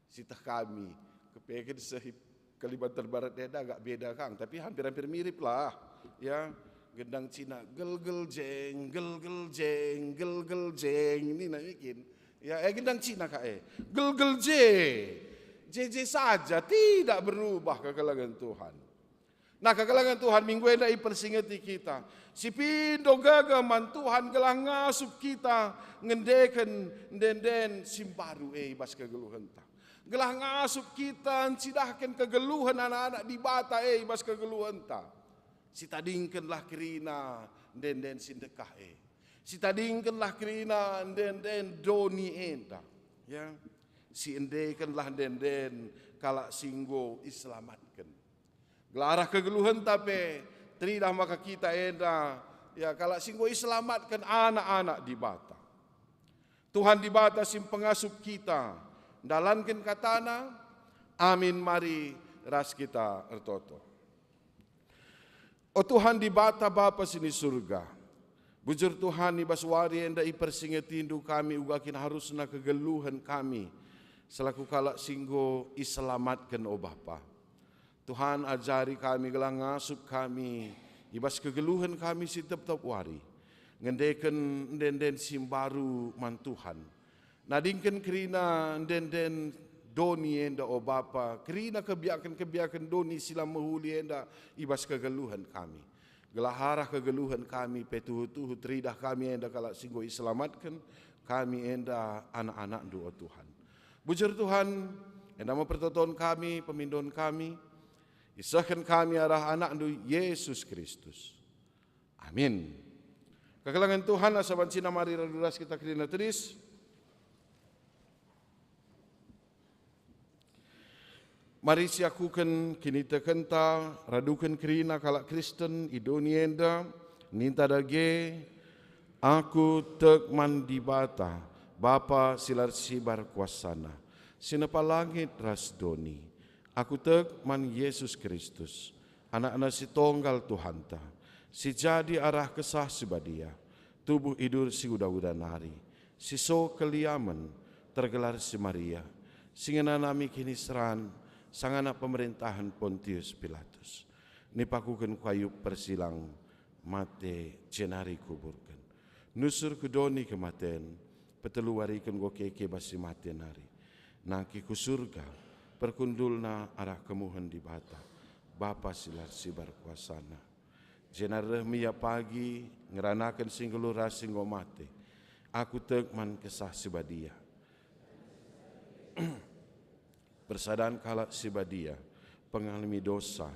Siteh kami, kepeken seh i Kalimantan Barat enda agak beda kang, tapi hampir-hampir mirip lah. Ya, gendang cina, gelgel jeng, gelgel jeng, gelgel jeng, nina bikin. Ya, eh, gendang cina ka e. Gelgel je. Je-je saja, tidak berubah kekelengen Tuhan. Nah, kekelengen Tuhan, minggu enda ipersingeti kita. Sipindo gaga man Tuhan gelah ngasup kita ngendeken ende-enden si mbaru e i bas kegeluhenta. Gelah ngasup kita ncidahken kegeluhen anak-anak Dibata e i bas kegeluhenta. Sitadingkenlah kerina ende-enden si ndekah e. Sitadingkenlah kerina ende-enden doni enda. Ya. Siendekenlah ende-enden kalak si enggo iselamatken. Gelah arah kegeluhenta pe teridah maka kita enda, ya, kalak si enggo iselamatken anak-anak Dibata. Tuhan Dibata si mpengasup kita ndalanken kataNa, amin mari ras kita ertoto. O Tuhan Dibata, Bapa si ni Surga, bujur Tuhan, i bas wari enda ipersingetindu kami uga kin arusna kegeluhen kami selaku kalak si enggo iselamatken, o Bapa. Tuhan, ajari kami gelah ngasup kami i bas kegeluhen kami si tep-tep wari, ngendeken ende-enden si mbaru man Tuhan. Nadingken kerina ende-enden doni enda, o Bapa, kerina kebiaken-kebiaken doni si la mehuli enda i bas kegeluhen kami. Gelah arah kegeluhen kami pe tuhu-tuhu teridah kami enda kalak si enggo iselamatken, kami enda anak-anakNdu, o Tuhan. Bujur Tuhan, enda me pertoton kami, pemindon kami, isehken kami arah AnakNdu, Yesus Kristus. Amin. Kekelengen Tuhan, asa banci mari radu ras kita kerina tedis. Mari siakuken kinitekenta, raduken kerina kalak Kristen i doni enda, ninta dage, "Aku tek man Dibata, Bapa si la ersibar kuasaNa, si nepa langit ras doni. Aku tek man Yesus Kristus, AnakNa si Tonggal Tuhanta, si jadi arah Kesah Si Badia, tubuh idur si uda-uda nari, si so keliamen, tergelar si Maria, si ngenanami kiniseran sangana pemerintahen Pontius Pilatus. Nipakuken ku kayu persilang, mate, jenari kuburken. Nusur ku doni kematen, petelu wariken enggo keke bas si mate nari. Nangkih ku Surga, perkundulna arah kemuhen Dibata, Bapa si la ersibar kuasaNa. Jenari reh me Ia pagi, ngeranaken si nggeluh ras si enggo mate. Aku tek man Kesah Si Badia, persadan kalak si badia, pengalemi dosa,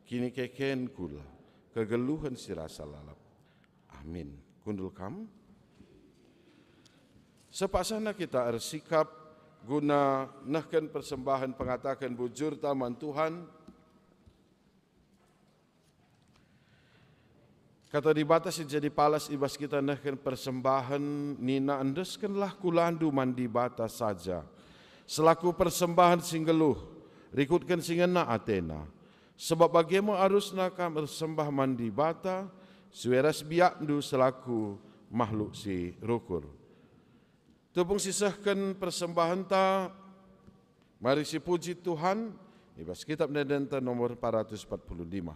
kinikeken kula, kegeluhen si rasa lalap. Amin." Kundul kam. Sepaksana kita ersikap guna nehken persembahen pengataken bujurta man Tuhan. Kata Dibata si jadi palas i bas kita nehken persembahen nina, "Endeskenlah kulaNdu man Dibata saja, selaku persembahen si nggeluh, rikutken si ngena ateNa. Sebab bage me arusna kam ersembah man Dibata, sue ras biakNdu selaku mahluk si rukur." Tupung sisehken persembahenta, mari sipuji Tuhan, i bas Kitab Ende-endenta nomor empat ratus empat puluh lima.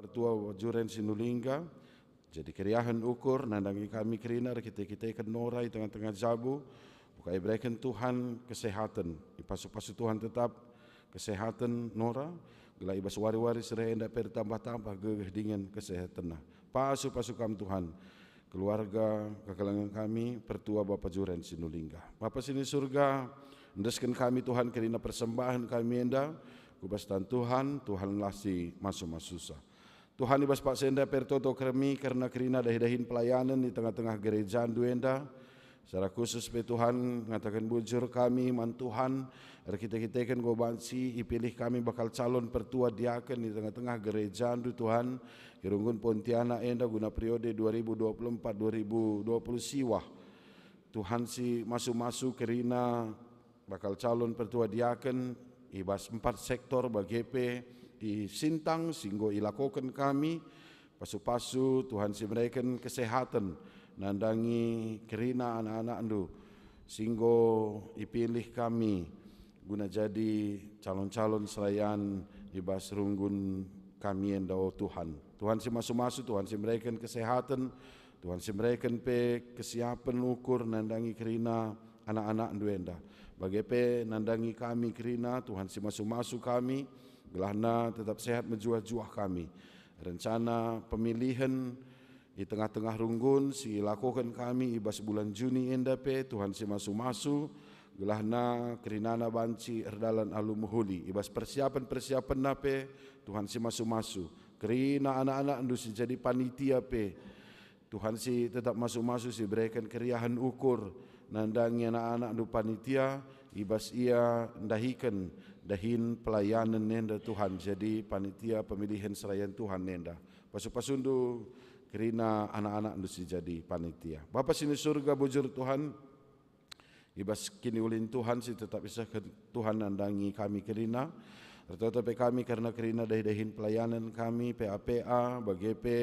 Pertua Juren Sinulingga, jadi keriahen ukur nandangi kami kerina erkite-kiteken Nora i tengah-tengah jabu, buka ibereken Tuhan kesehaten, ipasu-pasu Tuhan tetap kesehaten Nora, gelah i bas wari-wari si reh enda pe ertambah-tambah gegeh dingen kesehatenna. Pasu-pasu kam Tuhan, keluarga kekelengen kami, pertua Bapa Juren Sinulingga. Bapa sini Surga, endesken kami Tuhan kerina persembahen kami enda, ku bas tan Tuhan, Tuhanlah si masu-masusa. Tuhan, i bas paksa enda pe ertoto kami kerna kerina dahi-dahin pelayanen i tengah-tengah gerejandu enda. Secara khusus pe Tuhan, ngataken bujur kami man Tuhan, erkite-kiteken enggo banci ipilih kami bakal calon pertua diaken i tengah-tengah gerejandu Tuhan, i Runggun Pontianak enda guna periode dua ribu dua puluh empat dua ribu dua puluh siwah. Tuhan si masu-masu kerina bakal calon pertua diaken i bas empat sektor bage pe i Sintang si enggo ilakoken kami, pasu-pasu Tuhan si mereken kesehaten nandangi kerina anak-anakndu si enggo ipilih kami guna jadi calon-calon serayan i bas runggun kami enda, o Tuhan. Tuhan si masu-masu, Tuhan si mereken kesehaten, Tuhan si mereken pe kesiapen ukur nandangi kerina anak-anakndu enda. Bage pe nandangi kami kerina, Tuhan si masu-masu kami, gelahna tetap sehat mejuah-juah kami. Rencana pemilihen i tengah-tengah runggun si ilakoken kami i bas bulan Juni enda pe, Tuhan si masu-masu, gelahna kerinana banci erdalan alu mehuli. I bas persiapen-persiapenna pe, Tuhan si masu-masu, kerina anak-anakndu si jadi panitia pe, Tuhan si tetap masu-masu, si bereken keriahen ukur nandangi anak-anakndu panitia, i bas ia ndahiken dahin pelayanen enda Tuhan, jadi panitia pemilihen serayan Tuhan enda. Pasu-pasundu kerina anak-anakndu si jadi panitia. Bapa sini Surga, bujur Tuhan, i bas kiniulin Tuhan si tetap isehken Tuhan nandangi kami kerina. Ertoto pe kami kerna kerina dahi-dahin pelayanen kami, P A P A, bage pe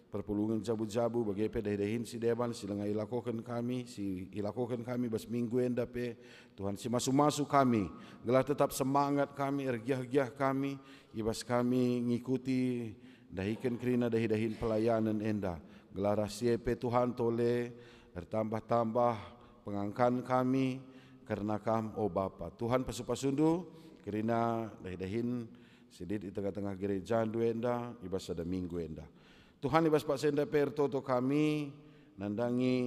perpulungen jabu-jabu, bage pe dahi-dahin si deban si langa ilakoken kami, si ilakoken kami bas minggu enda pe. Tuhan si masu-masu kami, gelah tetap semangat kami, ergiah-giah kami, i bas kami ngikuti ndahiken kerina dahi-dahin pelayanen enda. Gelah ras si e pe Tuhan tole ertambah-tambah pengangkan kami kerna Kam, o Bapa. Tuhan, pasu-pasundu kerina dahi-dahin si lit i tengah-tengah gerejandu enda i bas sada minggu enda. Tuhan, i bas paksa enda pe ertoto kami nandangi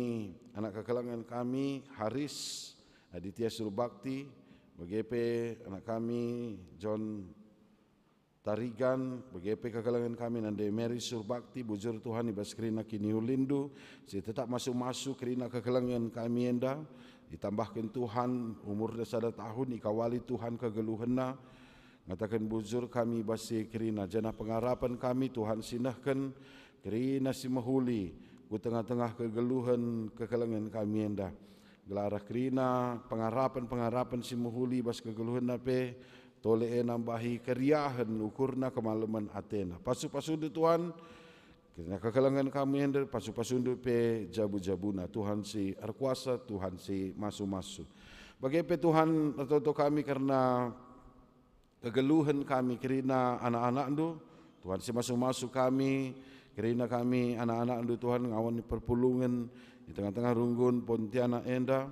anak kekelengen kami, Haris Aditya Surbakti, bage pe anak kami, John Tarigan, bage pe kekelengen kami nande Mary Surbakti, bujur Tuhan i bas kerina kiniulindu, si tetap masu-masu kerina kekelengen kami enda, itambahken Tuhan umurna sada tahun, ikawali Tuhan kegeluhenna, ngataken bujur kami i bas si kerina, janah pengarapen kami Tuhan si nehken kerina si mehuli ku tengah-tengah kegeluhen kekelengen kami enda. Gelah arah kerina pengarapen-pengarapen si mehuli bas kegeluhenna pe, tole e nambahi keriahen ukurna kemalemen atena. Pasu-pasundu Tuhan, kerina kekelengen kami enda, pasu-pasundu pe jabu-jabuna, Tuhan si erkuasa, Tuhan si masu-masu. Bage pe Tuhan, ertoto kami kerna kegeluhen kami kerina anak-anakndu, Tuhan si masu-masu kami, kerina kami anak-anakndu, Tuhan, ngawan perpulungen i tengah-tengah runggun Pontianak enda.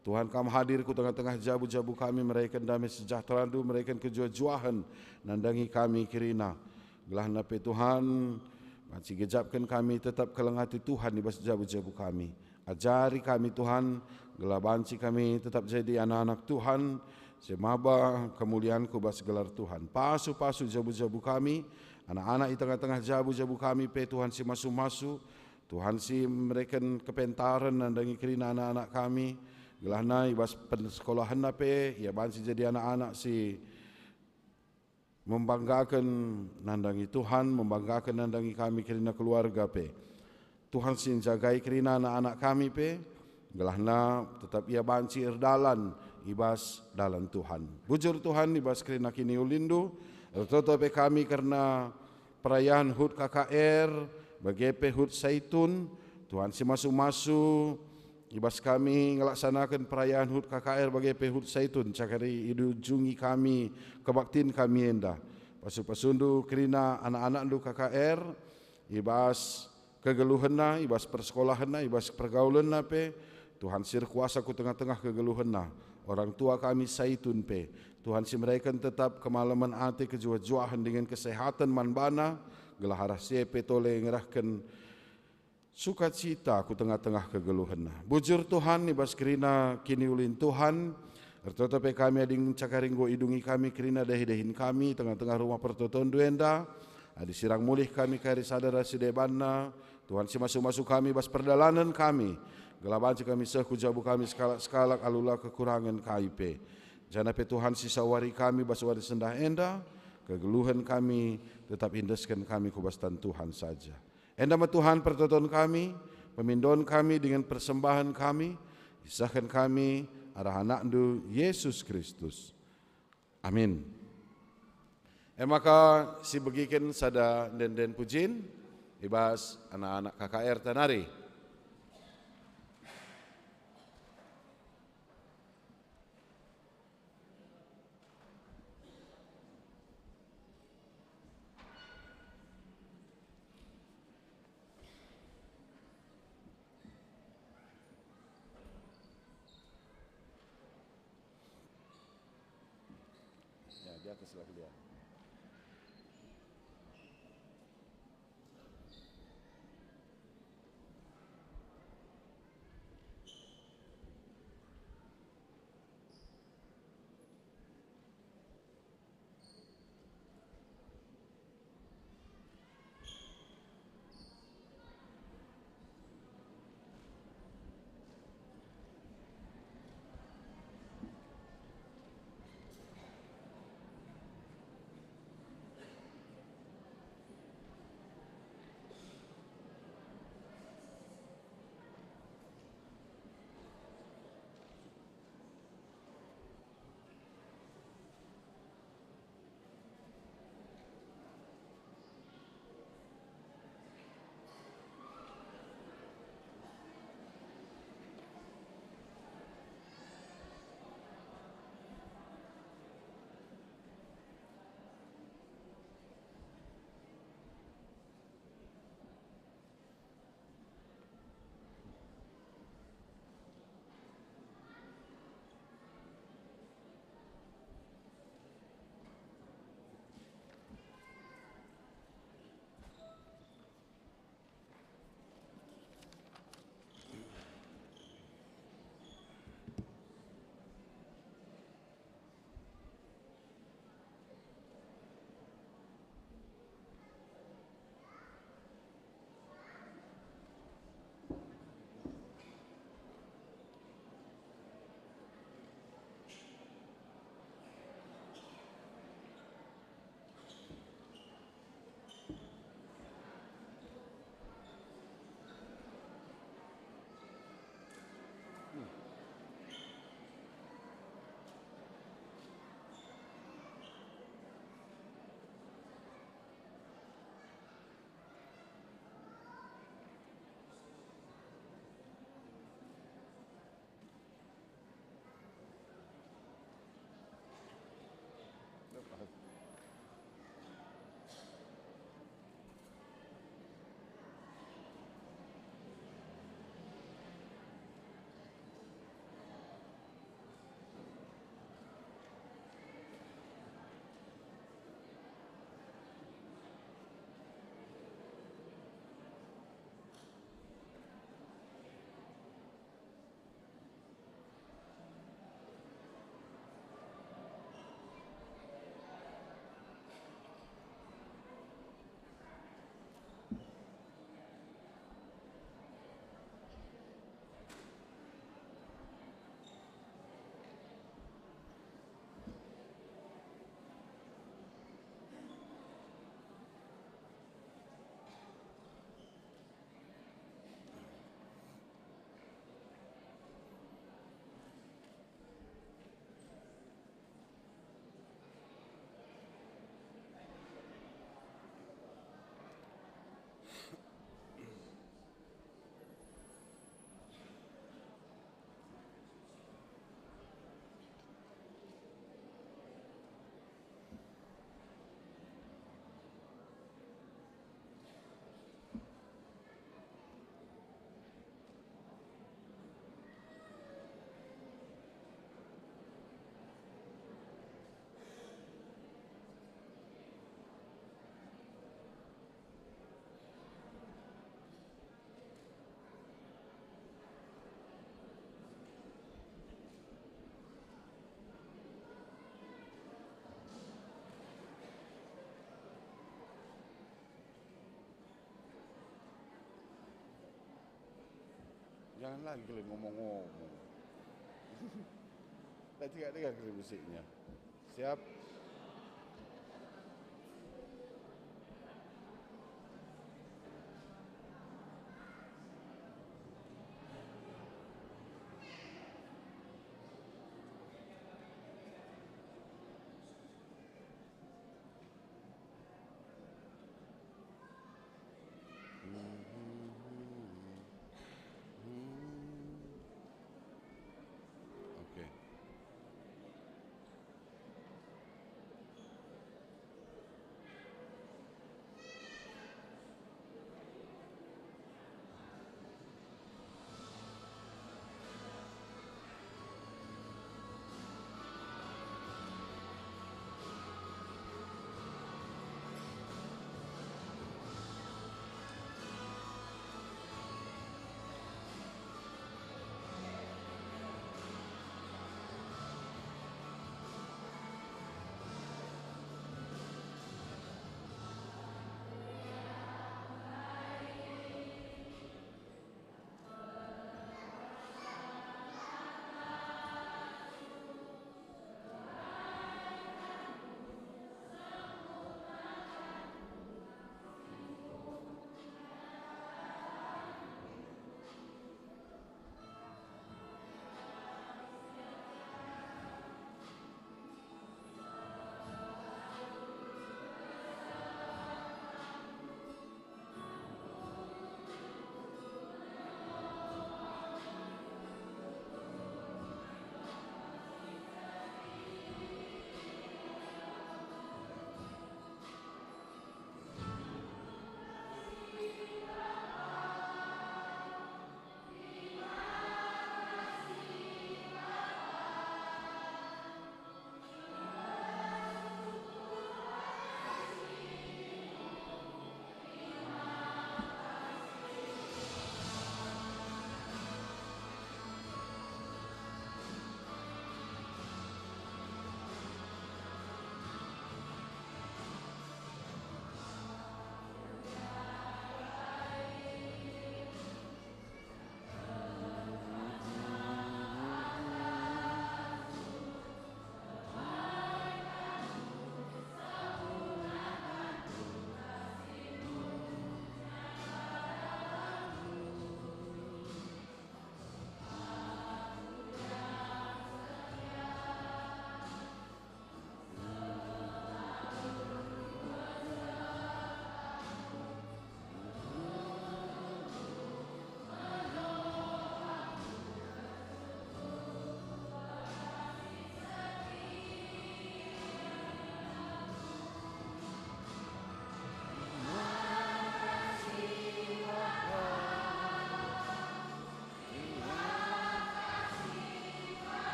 Tuhan, Kam hadir ku tengah-tengah jabu-jabu kami, mereken damai sejahterandu, mereken kejuah-juahen nandangi kami kerina. Gelahna pe, Tuhan, banci gejapken kami tetap keleng ate Tuhan i bas jabu-jabu kami. Ajari kami, Tuhan, gelah banci kami tetap jadi anak-anak Tuhan, si maba kemulian ku bas gelar Tuhan. Pasu-pasu jabu-jabu kami, anak-anak i tengah-tengah jabu-jabu kami pe, Tuhan si masu-masu, Tuhan si mereken kepentaren nandangi kerina anak-anak kami, gelahna i bas pensekolahenna pe, ia banci jadi anak-anak si membanggaken nandangi Tuhan, membanggaken nandangi kami kerina keluarga pe. Tuhan si njagai kerina anak-anak kami pe, gelahna tetap ia banci erdalan i bas dalan Tuhan. Bujur Tuhan, i bas kerina kiniulindu, ertoto pe kami kerna perayaan HUT K K R, bage pe HUT Saitun, Tuhan si masu-masu, i bas kami ngelaksanaken perayaan HUT K K R bage pe HUT Saitun, cakari idunjungi kami kebaktin kami enda. Pasu-pasundu kerina anak-anakndu K K R, i bas kegeluhenna, i bas persekolahenna, i bas pergaulenna pe, Tuhan si erkuasa ku tengah-tengah kegeluhenna. Orang tua kami Saitun pe, Tuhan si mereken tetap kemalemen ate, kejuah-juahen dingen kesehaten man bana, gelah arah si e pe tole ngerahken sukacita ku tengah-tengah kegeluhenna. Bujur Tuhan, i bas kerina kiniulin Tuhan, ertoto pe kami adi ngenca kari enggo idungi kami kerina dahi-dahin kami, tengah-tengah rumah pertotonNdu enda, adi sirang mulih kami kari sada ras si debanna, Tuhan si masu-masu kami bas perdalanen kami, gelah banci kami seh ku jabu kami sekalak-sekalak alu la kekurangen kai pe. Janah pe Tuhan si sawari kami bas wari sendah enda, kegeluhen kami tetap iendesken kami ku bas tan Tuhan saja. Enda me Tuhan pertoton kami, pemindon kami dingen persembahen kami, isehken kami arah AnakNdu, Yesus Kristus. Amin. E maka sibegiken sada enden-enden pujin i bas anak-anak K K R ta nari. Ya, di atas lah dia. Jangan lagi kalian ngomong-ngomong. Tak dengar-dengar kalian musiknya. Siap. Oke.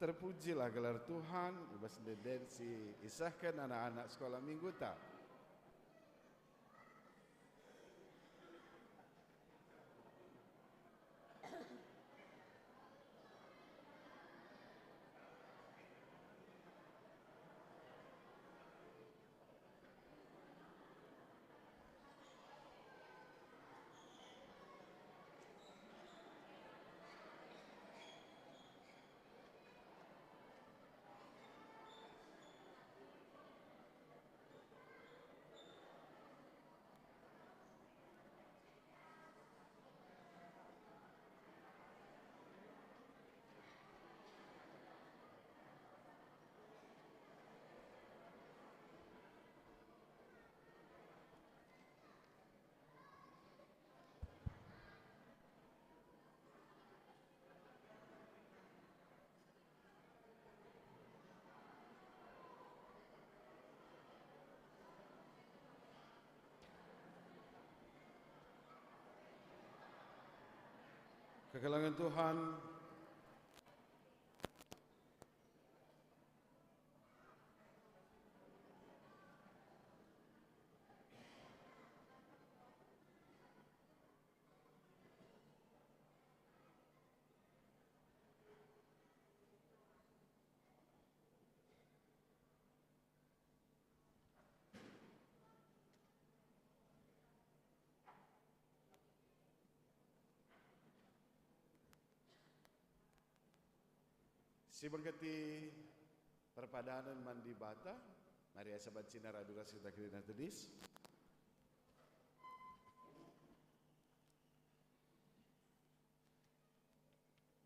Terpujilah gelar Tuhan, i bas ende-enden si isehken anak-anak sekolah mingguta. Kekelengen Tuhan. Si bengketi perpadanen man Dibata, mari asa banci naraduras kita kerina tedis.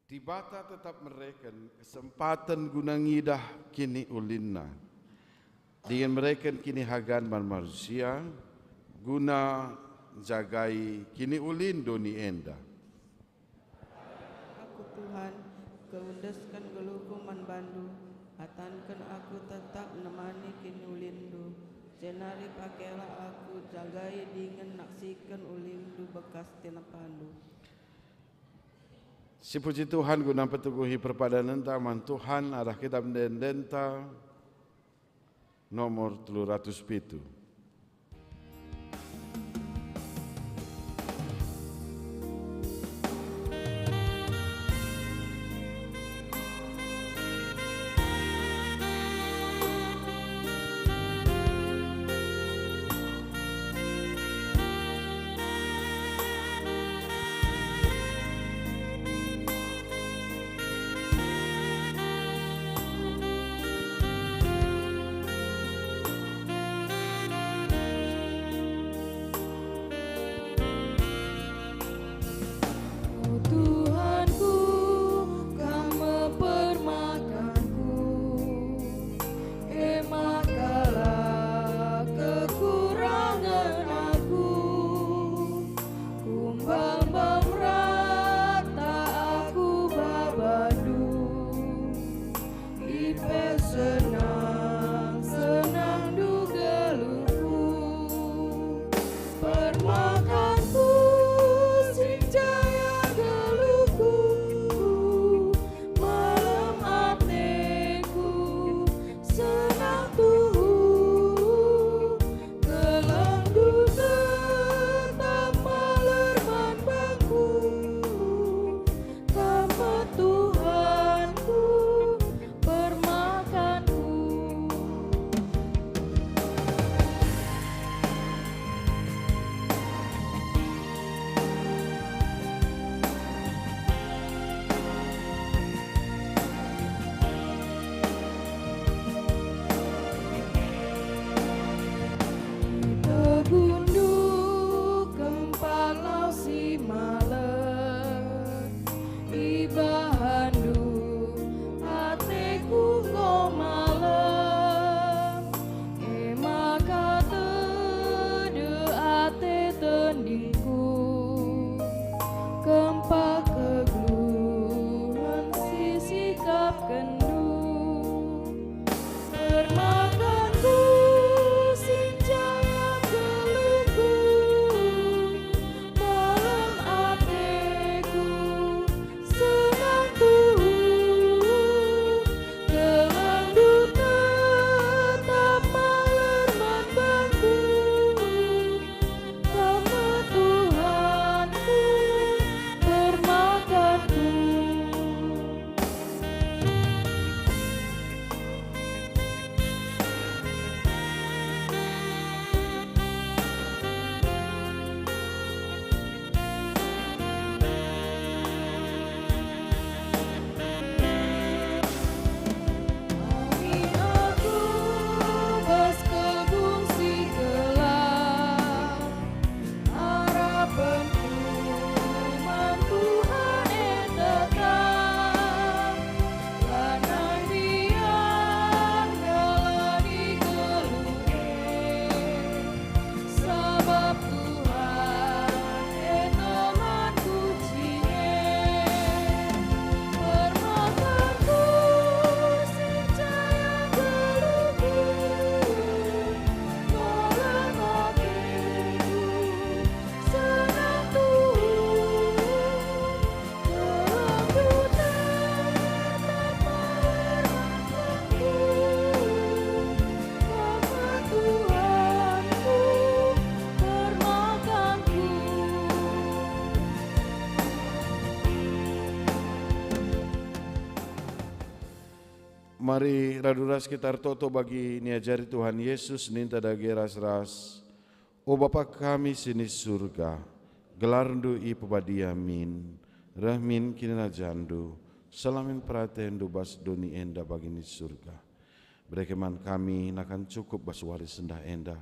Dibata tetap mereken kesempaten guna ngidah kiniulinNa, dingen mereken kinihagan man manusia guna njagai kiniulin doni enda. Aku Tuhan, keendesken geluhku man bandu, atanken aku tetap nemani kiniulinNdu, jenari pakelah aku jagai dingen naksiken ulindu bekas tinepandu. Sipuji Tuhan guna mpeteguhi perpadanenta man Tuhan arah kitab ende-endenta nomor telu ratus pitu. Mari radu ras kita ertoto bagi niajari Tuhan Yesus ninta dage ras-ras. O Bapa kami si ni Surga, gelarNdu ipebadia min, reh min kinirajanNdu, seh la min peratenNdu bas doni enda bagi ni Surga. Bereken man kami nakan cukup bas wari sendah enda.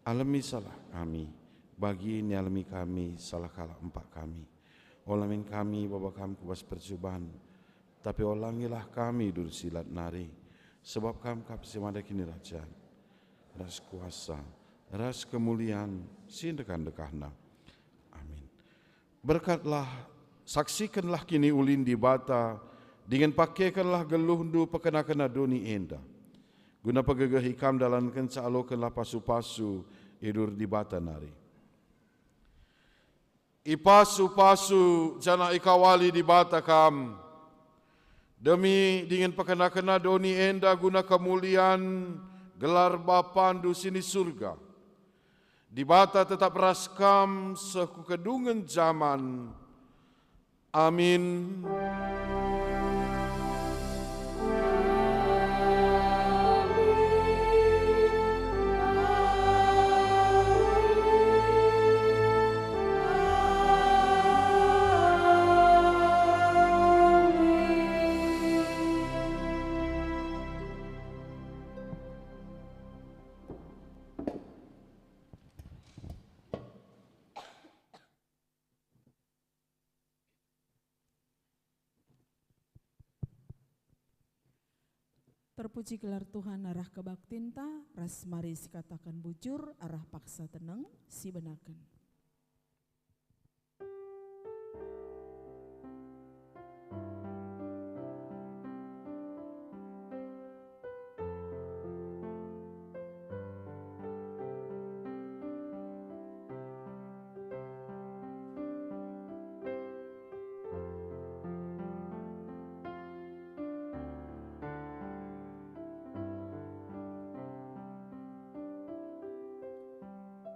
Alemi salah kami, bagi nialemi kami salah kalak empak kami. Ola min kami baba Kam ku bas percuban, tapi olangilah kami duri si lat nari, sebab Kam kap si mada kinirajan, ras kuasa, ras kemulian si ndekah-ndekahna. Amin. Berkatlah, saksikenlah kiniulin Dibata, dingen pakekenlah geluhndu pekena-kena doni enda. Guna pegegehi kam dalankenca alokenlah pasu-pasu i dur Dibata nari. Ipasu-pasu janah ikawali Dibata kam, demi dingen pekena-kena doni enda guna kemulian gelar Bapandu si ni Surga. Dibata tetap ras kam seh ku kedungen jaman. Amin. Terpuji gelar Tuhan arah kebaktinta, ras mari sikataken bujur arah paksa teneng sibenaken.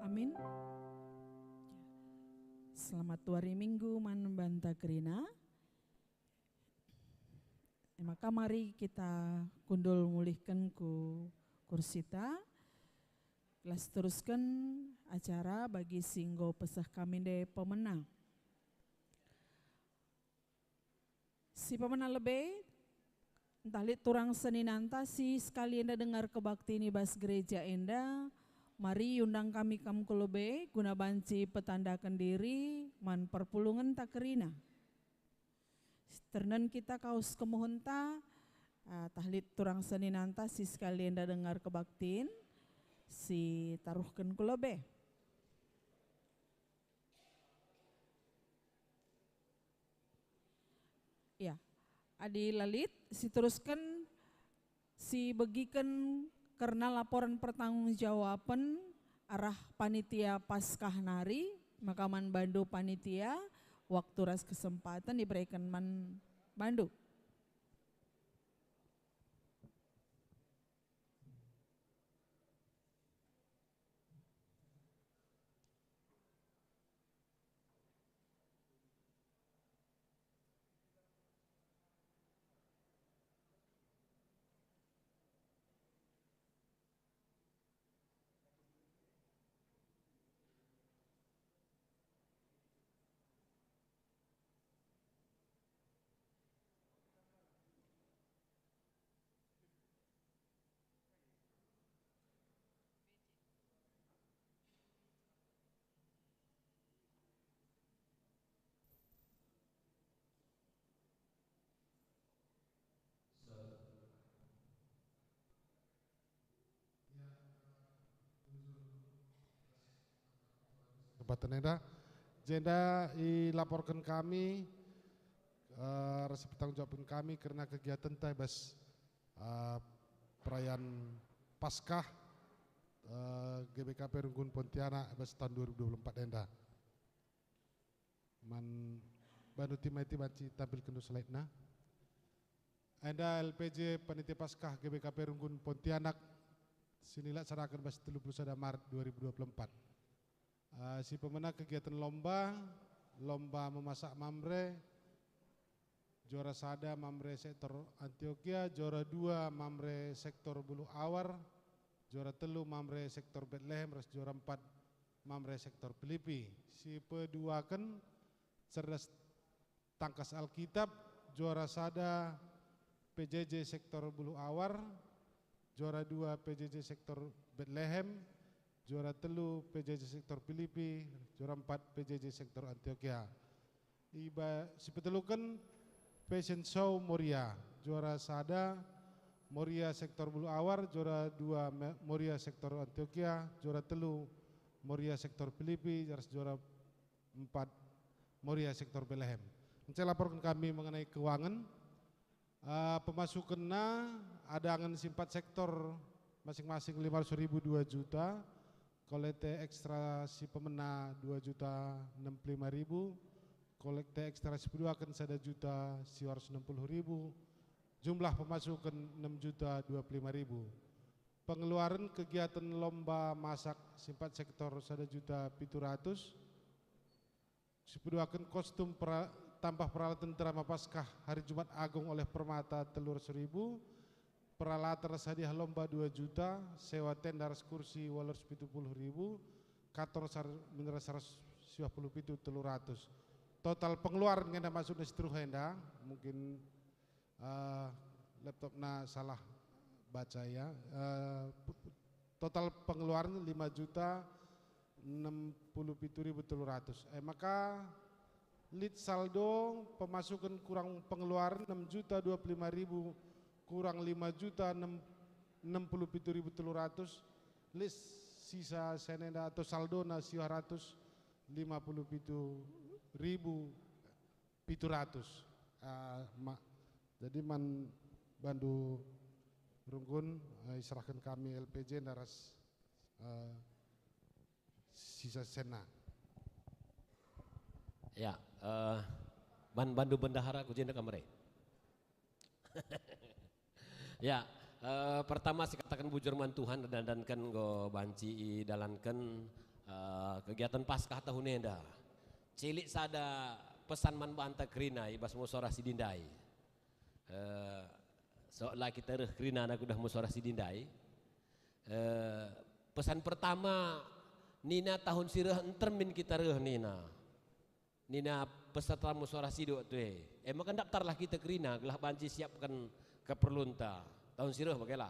Amin. Selamat wari Minggu man banta kerina. E maka mari kita kundul mulihken ku kursita, gelah terusken acara bagi si enggo peseh kami ndai pemena. Si pemena lebe, ntah lit turang seninanta si sekali enda dengar kebaktin i bas gereja enda, mari iundang kami kam ku lebe guna banci petandaken diri man perpulungenta kerina. Ternen kita kaus kemuhenta, ah, ntah lit turang seninanta si sekali enda dengar kebaktin, si taruhken ku lebe. Ya, adi la lit, si terusken si begiken kerna laporen pertanggungjawapen arah panitia Paskah nari, maka man bandu panitia, waktu ras kesempaten ibereken man bandu. Kesempatan enda, jenda ilaporken kami, eh, ras ipertanggungjawabken kami kerna kegiatenta i bas, eh, perayaan Paskah, eh, G B K P Runggun Pontianak i bas tahun dua ribu dua puluh empat enda. Man bandu Timaiti banci tampilken dulu slide-na. Enda L P J Panitia Paskah G B K P Runggun Pontianak si nilaksanaken bas telu puluh sada Maret dua ribu dua puluh empat. Ah, si pemena kegiatan lomba, lomba memasak mamre, Juara sada Mamre sektor Antiokia, juara dua Mamre sektor Buluh Awar, juara telu Mamre sektor Betlehem, ras juara empat Mamre sektor Pilipi. Si peduaken cerdas tangkas Alkitab, juara sada P J J sektor Buluh Awar, juara dua P J J sektor Betlehem, juara telu P J J sektor Pilipi, juara empat P J J sektor Antiokia. Iba si peteluken Fashion Show Moria, juara sada Moria sektor Buluh Awar, juara dua Me-, Moria sektor Antiokia, juara telu Moria sektor Pilipi, ras juara empat Moria sektor Betlehem. Enggo laporken kami mengenai keuangan. Eh, pemasukenna adangen si empat sektor masing-masing lima ratus ribu, dua juta, kolekte ekstra si pemena dua juta enam puluh lima ribu, kolekte ekstra si peduaken sada juta siwa ratus enam puluh ribu, jumlah pemasuken enam juta dua puluh lima ribu. Pengeluaren kegiatan lomba masak si empat sektor sada juta pitu ratus, si peduaken kostum pera-, tambah peralatan drama Paskah hari Jumat Agung oleh Permata telu ratus ribu, peralatan ras hadiah lomba dua juta, sewa tenda ras kursi walu ratus pitu puluh ribu, karton sar-, mineral seratus siwa puluh pitu telu ratus. Total pengeluaran ngenda masukna si teruh enda, mungkin, eh, laptopna salah baca ya. Eh, pu-, total pengeluaran lima juta enam puluh pitu ribu telu ratus. Eh, maka lit saldo pemasuken kurang pengeluaran enam juta dua puluh lima ribu kurang lima juta enam puluh pitu ribu telu ratus, lit sisa senenda atau saldona siwa ratus lima puluh pitu ribu pitu ratus. Ah, ma-, jadi man bandu Runggun, eh, iserahken kami L P J enda ras, eh, sisa senna. Ya, eh, man bandu bendahara ku jenda kam re. Ya, eh, pertama sikataken bujur man Tuhan, erdandanken enggo banci idalanken, eh, kegiatan Paskah tahun enda. Cilik sada pesan man banta kerina i bas Musyawarah Sidi ndai. Eh, so la kita reh kerina anak udah Musyawarah Sidi ndai. Eh, pesan pertama, nina tahun si reh ntermin kita reh nina. Nina peserta Musyawarah Sidi waktu e. E maka ndaptarlah kita kerina gelah banci siapken keperlunta. Tahun si reh bagailah.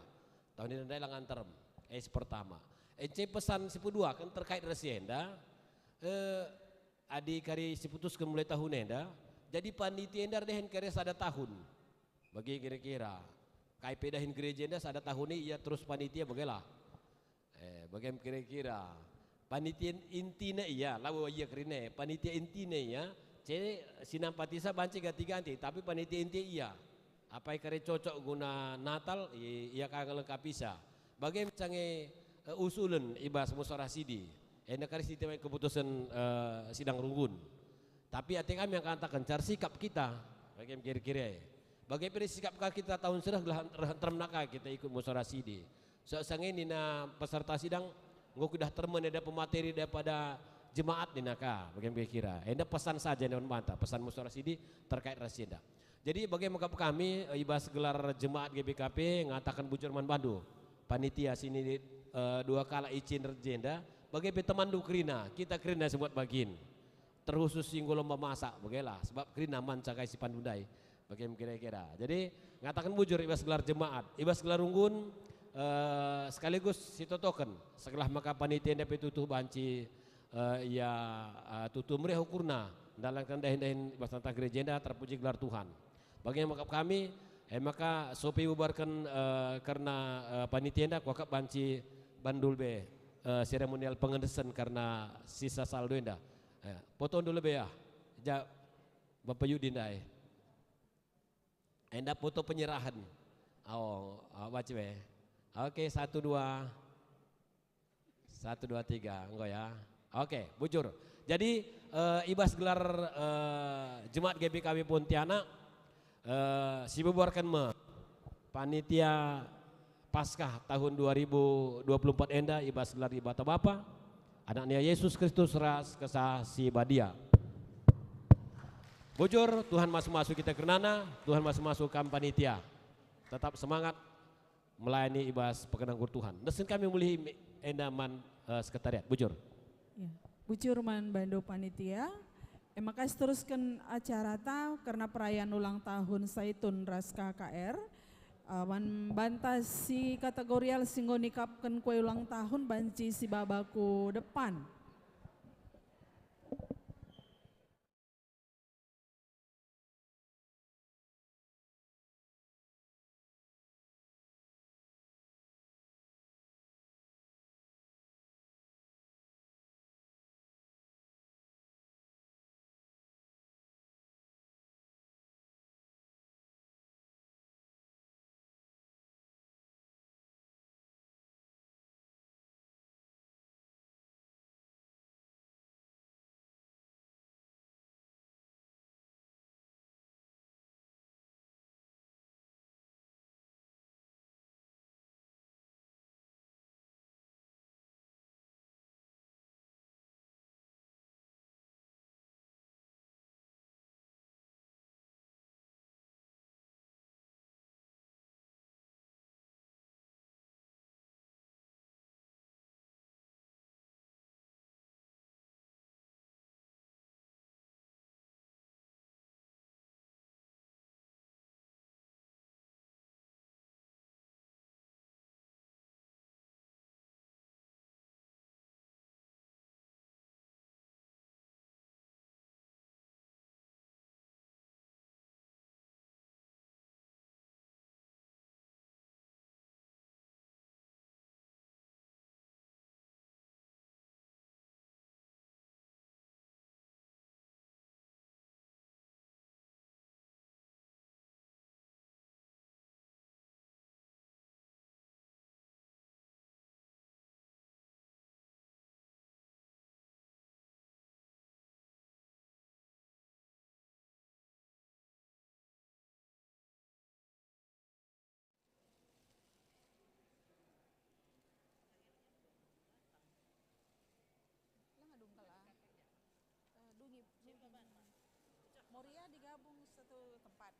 Tahun enda ndai langa nterm. E si pertama. E nce pesan si peduaken terkait ras si enda. Eh, adi kari siputusken mulai tahun enda, jadi panitia enda erdahin kari sada tahun. Bage kira-kira. Kai pe dahin gereja enda sada tahun e ia terus panitia bagailah. Eh, bage kira-kira. Panitia intina ia, labo ia kerina e. Panitia intina ia, ce si nampatisa banci ganti-ganti, tapi panitia inti ia. Apai kari cocok guna Natal, i-, ia ka ngelengkapisa. Bage me nge, eh, usulen i bas Musyawarah Sidi. Enda kari si temai keputusen, eh, sidang runggun. Tapi ate kami ngataken cara sikap kita, bage me kira-kira e. Bage pe sikap ka kita tahun si reh gelah reh nterem naka kita ikut Musyawarah Sidi. Sanga nina peserta sidang, enggo kuidah termen enda pemateri daripada jemaat nina ka, bage me kira-kira. Enda pesan saja enda man banta, pesan Musyawarah Sidi terkait ras si enda. Jadi bage me kap kami, eh, i bas gelar jemaat G B K P ngataken bujur man bandu. Panitia si nilai, eh, dua kalak icin ras jenda, bage pe temanndu kerina, kita kerina sebuat bagin. Terkhusus si enggo lomba masak, bagailah, sebab kerina man cakai si pandu ndai, bage me kira-kira. Jadi, ngataken bujur i bas gelar jemaat, i bas gelar runggun, eh, sekaligus si totoken, segelah maka panitia ndai pe tutuh banci, eh, ia, eh, tutuh meriah ukurna, ndalanken dahin-dahin i bas tata gereja enda terpuji gelar Tuhan. Bagi yang mengakap kami, eh, maka sopi bubarken, eh, kerna, eh, panitia enda kuakap banci bandul be, eh, seremonial pengendesen kerna sisa saldo enda. Eh, foto ndul lebe ya. Ja, Bapak Yudi ndai. Enda foto penyerahan. Oh, oh, baca be. Oke, satu, dua. Satu, dua, tiga, enggo ya. Oke, bujur. Jadi, eh, i bas gelar, eh, Jemaat G B K P Pontianak, eh, sibubarken me panitia Paskah tahun dua ribu dua puluh empat enda i bas gelar Dibata Bapa, Anaknya Yesus Kristus ras Kesah Si Badia. Bujur, Tuhan masu-masu kita kernana, Tuhan masu-masu kam panitia. Tetap semangat melayani i bas perkenan Tuhan. Nesen kami mulih enda man, eh, sekretariat. Bujur. Ya. Bujur man bandu panitia. Ema ka terusken acarata kerna perayaan ulang tahun Saitun ras K K R. Eh, man banta si kategorial si enggo nikapken kue ulang tahun banci sibaba ku depan. Lah ngadungkel ah. Eh, dungi, dungi. Moria digabung satu tempat.